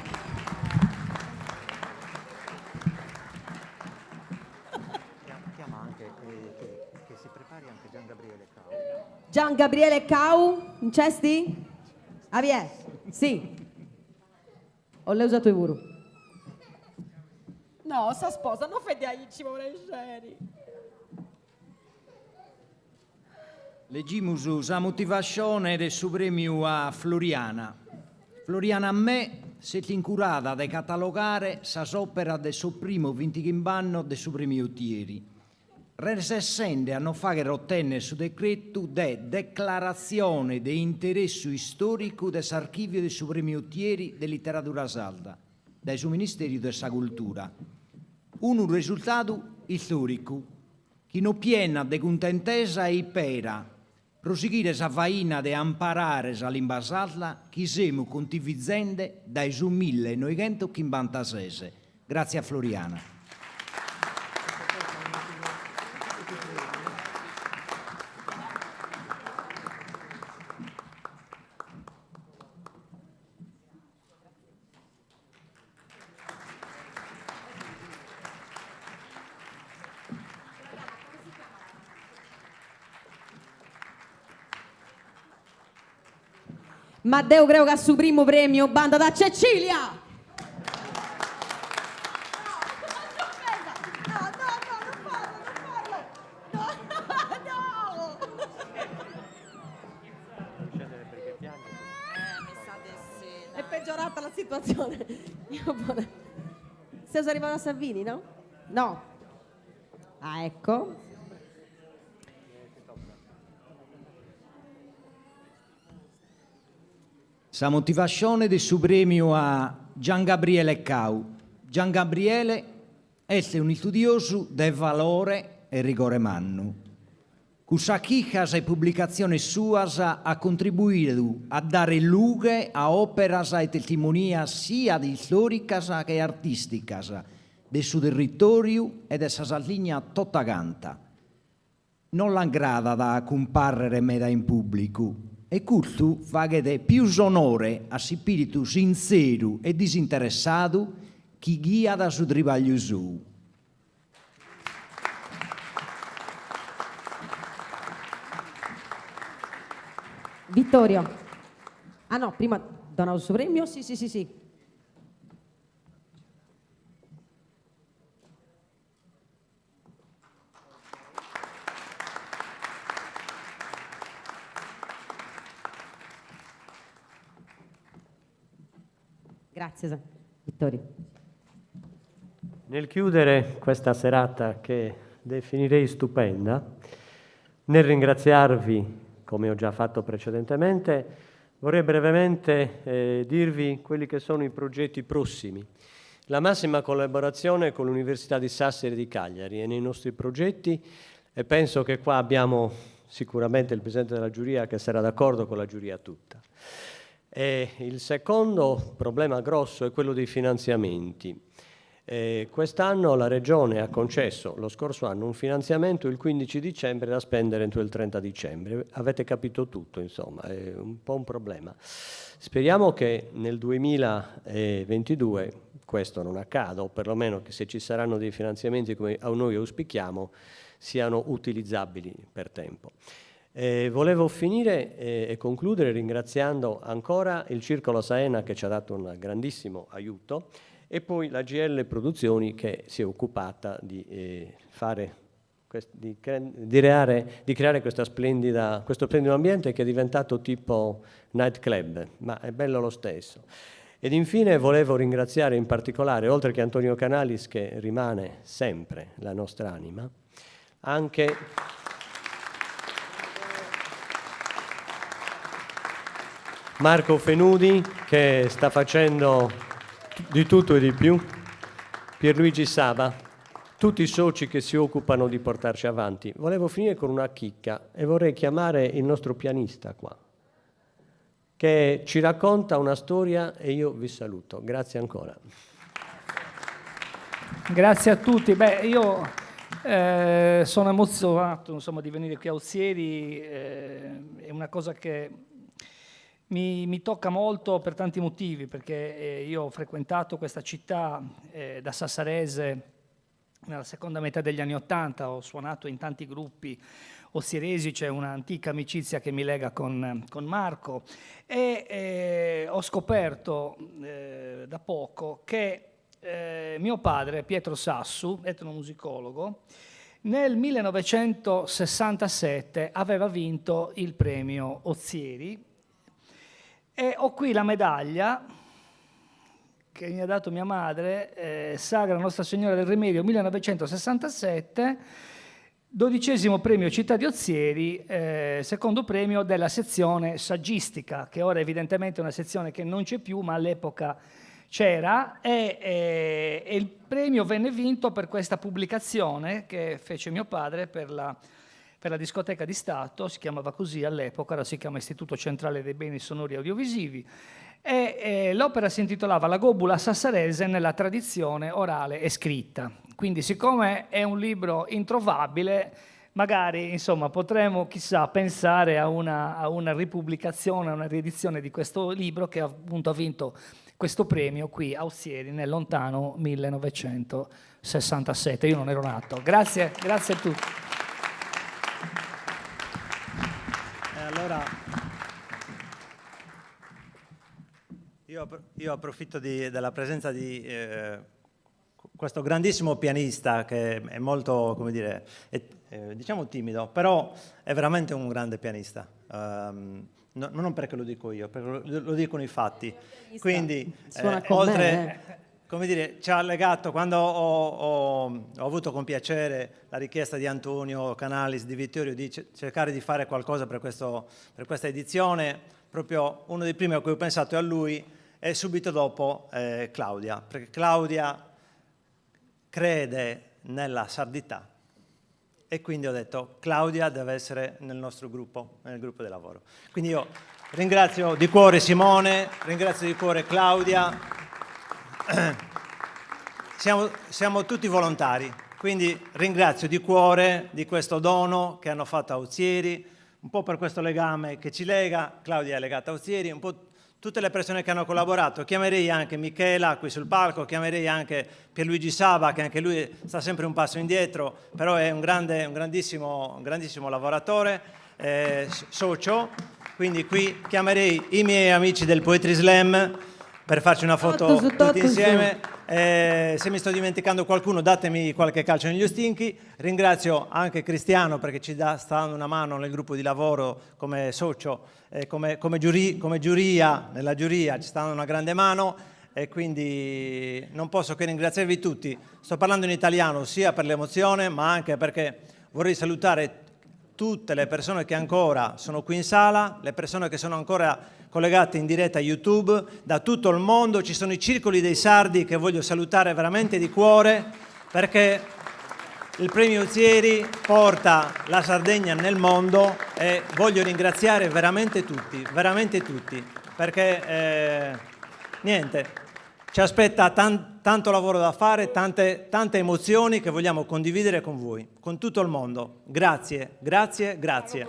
Chiama anche che si prepari anche Gian Gabriele Cau. Gian Gabriele Cau, nc'esti? Avi Si. 'Oleus a tui puru. No, sa sposa no fait aici, po prexeri. Legimus sa motivascione de su prèmiu a Floriana. Floriana Me s'est incurada de catalogare sas òperas de sos primos bintighimbe annos de su Prèmiu Otieri, resessende a nos fàghere otènnere su decretu de declaratzione de interessu istòricu de s'Archìviu de su Prèmiu Otieri de Literadura Sarda dae su Ministèriu de sa Cultura. Unu resultadu istòricu chi nos pienat de cuntentesa e ispera pro sighire sa faina de amparare sa limba sarda chi semus contivizende dae su millenoghentoschimbantases. Gràtzias a Floriana. Ma deu creu ca su primu premiu bandat a Cecilia! È peggiorata la situazione. Seus arrivados a sa fini, no? No. Ah, ecco. Sa motivascione de su prèmiu a Gian Gabriele Cau. Gian Gabriele est un'istudiosu de valore e rigore mannu. Cun sas chircas e publicatziones suas at contribuidu a dare lughe a òperas e testimonias siat istòricas che artìsticas de su territòriu e de sa Sardigna tota canta. Non l'agradat a cumpàrrere meda in pùblicu e custu faghet pius onore a s'ispìritu sintzeru e disinteressadu chi ghiat su tribagliu sou. Vittorio. Ah no, prima donaus su premiu? Si, si, si, si. Gràtzias, Vittorio. Nel chiudere questa serata che definirei stupenda, nel ringraziarvi, come ho già fatto precedentemente, vorrei brevemente eh, dirvi quelli che sono i progetti prossimi. La massima collaborazione con l'Università di Sassari e di Cagliari è nei nostri progetti e penso che qua abbiamo sicuramente il Presidente della giuria che sarà d'accordo con la giuria tutta. E il secondo problema grosso è quello dei finanziamenti. Eh, quest'anno la Regione ha concesso, lo scorso anno, un finanziamento il 15 dicembre da spendere entro il 30 dicembre. Avete capito tutto, insomma, è un po' un problema. Speriamo che nel 2022 questo non accada, o perlomeno che se ci saranno dei finanziamenti come noi auspichiamo, siano utilizzabili per tempo. Eh, volevo finire eh, e concludere ringraziando ancora il Circolo Saena che ci ha dato un grandissimo aiuto e poi la GL Produzioni che si è occupata di, eh, fare, di, cre di, creare, di creare questa splendida, questo splendido ambiente che è diventato tipo nightclub, ma è bello lo stesso. Ed infine volevo ringraziare in particolare, oltre che Antonio Canalis, che rimane sempre la nostra anima, anche Marco Fenudi che sta facendo di tutto e di più, Pierluigi Saba, tutti i soci che si occupano di portarci avanti. Volevo finire con una chicca e vorrei chiamare il nostro pianista qua, che ci racconta una storia e io vi saluto. Grazie ancora. Grazie a tutti. Beh, io eh, sono emozionato insomma, di venire qui a Ozieri, eh, è una cosa che mi, mi, tocca molto per tanti motivi, perché eh, io ho frequentato questa città eh, da sassarese nella seconda metà degli anni Ottanta, ho suonato in tanti gruppi ozieresi, c'è un'antica amicizia che mi lega con, con Marco e eh, ho scoperto eh, da poco che eh, mio padre, Pietro Sassu, etnomusicologo, nel 1967 aveva vinto il premio Ozieri e ho qui la medaglia che mi ha dato mia madre, eh, Sagra Nostra Signora del Rimedio 1967, dodicesimo premio Città di Ozieri, eh, secondo premio della sezione saggistica, che ora evidentemente è una sezione che non c'è più, ma all'epoca c'era, e, e, e il premio venne vinto per questa pubblicazione che fece mio padre per la per la discoteca di Stato, si chiamava così all'epoca, ora si chiama Istituto Centrale dei Beni Sonori e Audiovisivi, e, e l'opera si intitolava La Gobula Sassarese nella tradizione orale e scritta. Quindi siccome è un libro introvabile, magari insomma, potremmo, chissà, pensare a una, a una ripubblicazione, a una riedizione di questo libro che appunto ha vinto questo premio qui a Ozieri nel lontano 1967. Io non ero nato. Grazie, grazie a tutti. E allora io, io approfitto di, della presenza di eh, questo grandissimo pianista che è molto, come dire, è, eh, diciamo timido, però è veramente un grande pianista. Um, no, non perché lo dico io, perché lo, lo dicono i fatti. Quindi, eh, oltre, me, come dire, ci ha legato, quando ho, ho, ho, avuto con piacere la richiesta di Antonio Canalis, di Vittorio, di cercare di fare qualcosa per, questo, per questa edizione, proprio uno dei primi a cui ho pensato è a lui e subito dopo eh, Claudia, perché Claudia crede nella sardità e quindi ho detto Claudia deve essere nel nostro gruppo, nel gruppo di lavoro. Quindi io ringrazio di cuore Simone, ringrazio di cuore Claudia. Siamo, siamo tutti volontari, quindi ringrazio di cuore di questo dono che hanno fatto a Ozieri, un po' per questo legame che ci lega, Claudia è legata a Ozieri, un po' tutte le persone che hanno collaborato. Chiamerei anche Michela qui sul palco, chiamerei anche Pierluigi Saba, che anche lui sta sempre un passo indietro, però è un, grande, un, grandissimo, un grandissimo lavoratore, eh, socio. Quindi qui chiamerei i miei amici del Poetry Slam per farci una foto su, tutti insieme. Eh, se mi sto dimenticando qualcuno, datemi qualche calcio negli stinchi. Ringrazio anche Cristiano perché ci dà, sta dando una mano nel gruppo di lavoro come socio, eh, come, come, giuri, come giuria, nella giuria ci sta dando una grande mano. e quindi non posso che ringraziarvi tutti. Sto parlando in italiano sia per l'emozione ma anche perché vorrei salutare tutte le persone che ancora sono qui in sala, le persone che sono ancora collegate in diretta a YouTube, da tutto il mondo, ci sono i circoli dei sardi che voglio salutare veramente di cuore perché il premio Ozieri porta la Sardegna nel mondo e voglio ringraziare veramente tutti, veramente tutti, perché eh, niente, ci aspetta tan- tanto lavoro da fare, tante, tante emozioni che vogliamo condividere con voi, con tutto il mondo. Grazie, grazie, grazie.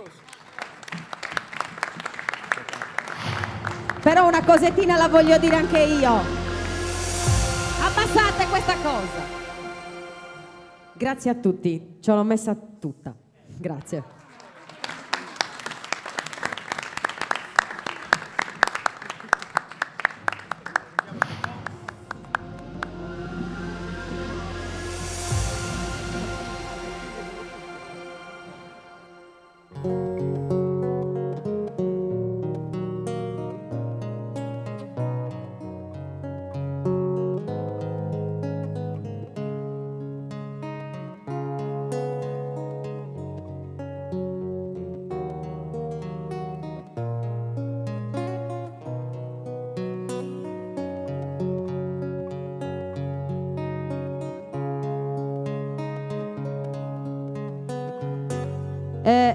Però una cosettina la voglio dire anche io. Abbassate questa cosa. Grazie a tutti, ce l'ho messa tutta. Grazie.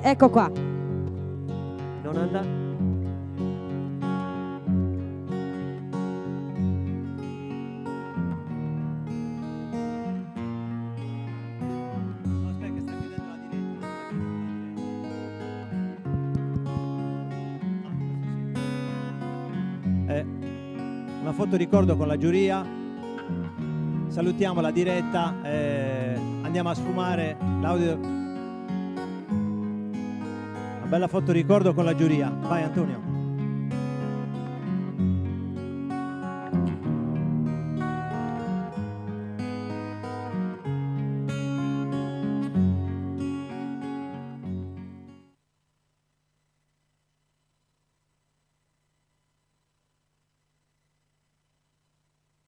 Ecco qua. Non anda? Eh, una foto ricordo con la giuria. Salutiamo la diretta, eh, andiamo a sfumare l'audio. Una bella foto ricordo con la giuria. Vai Antonio.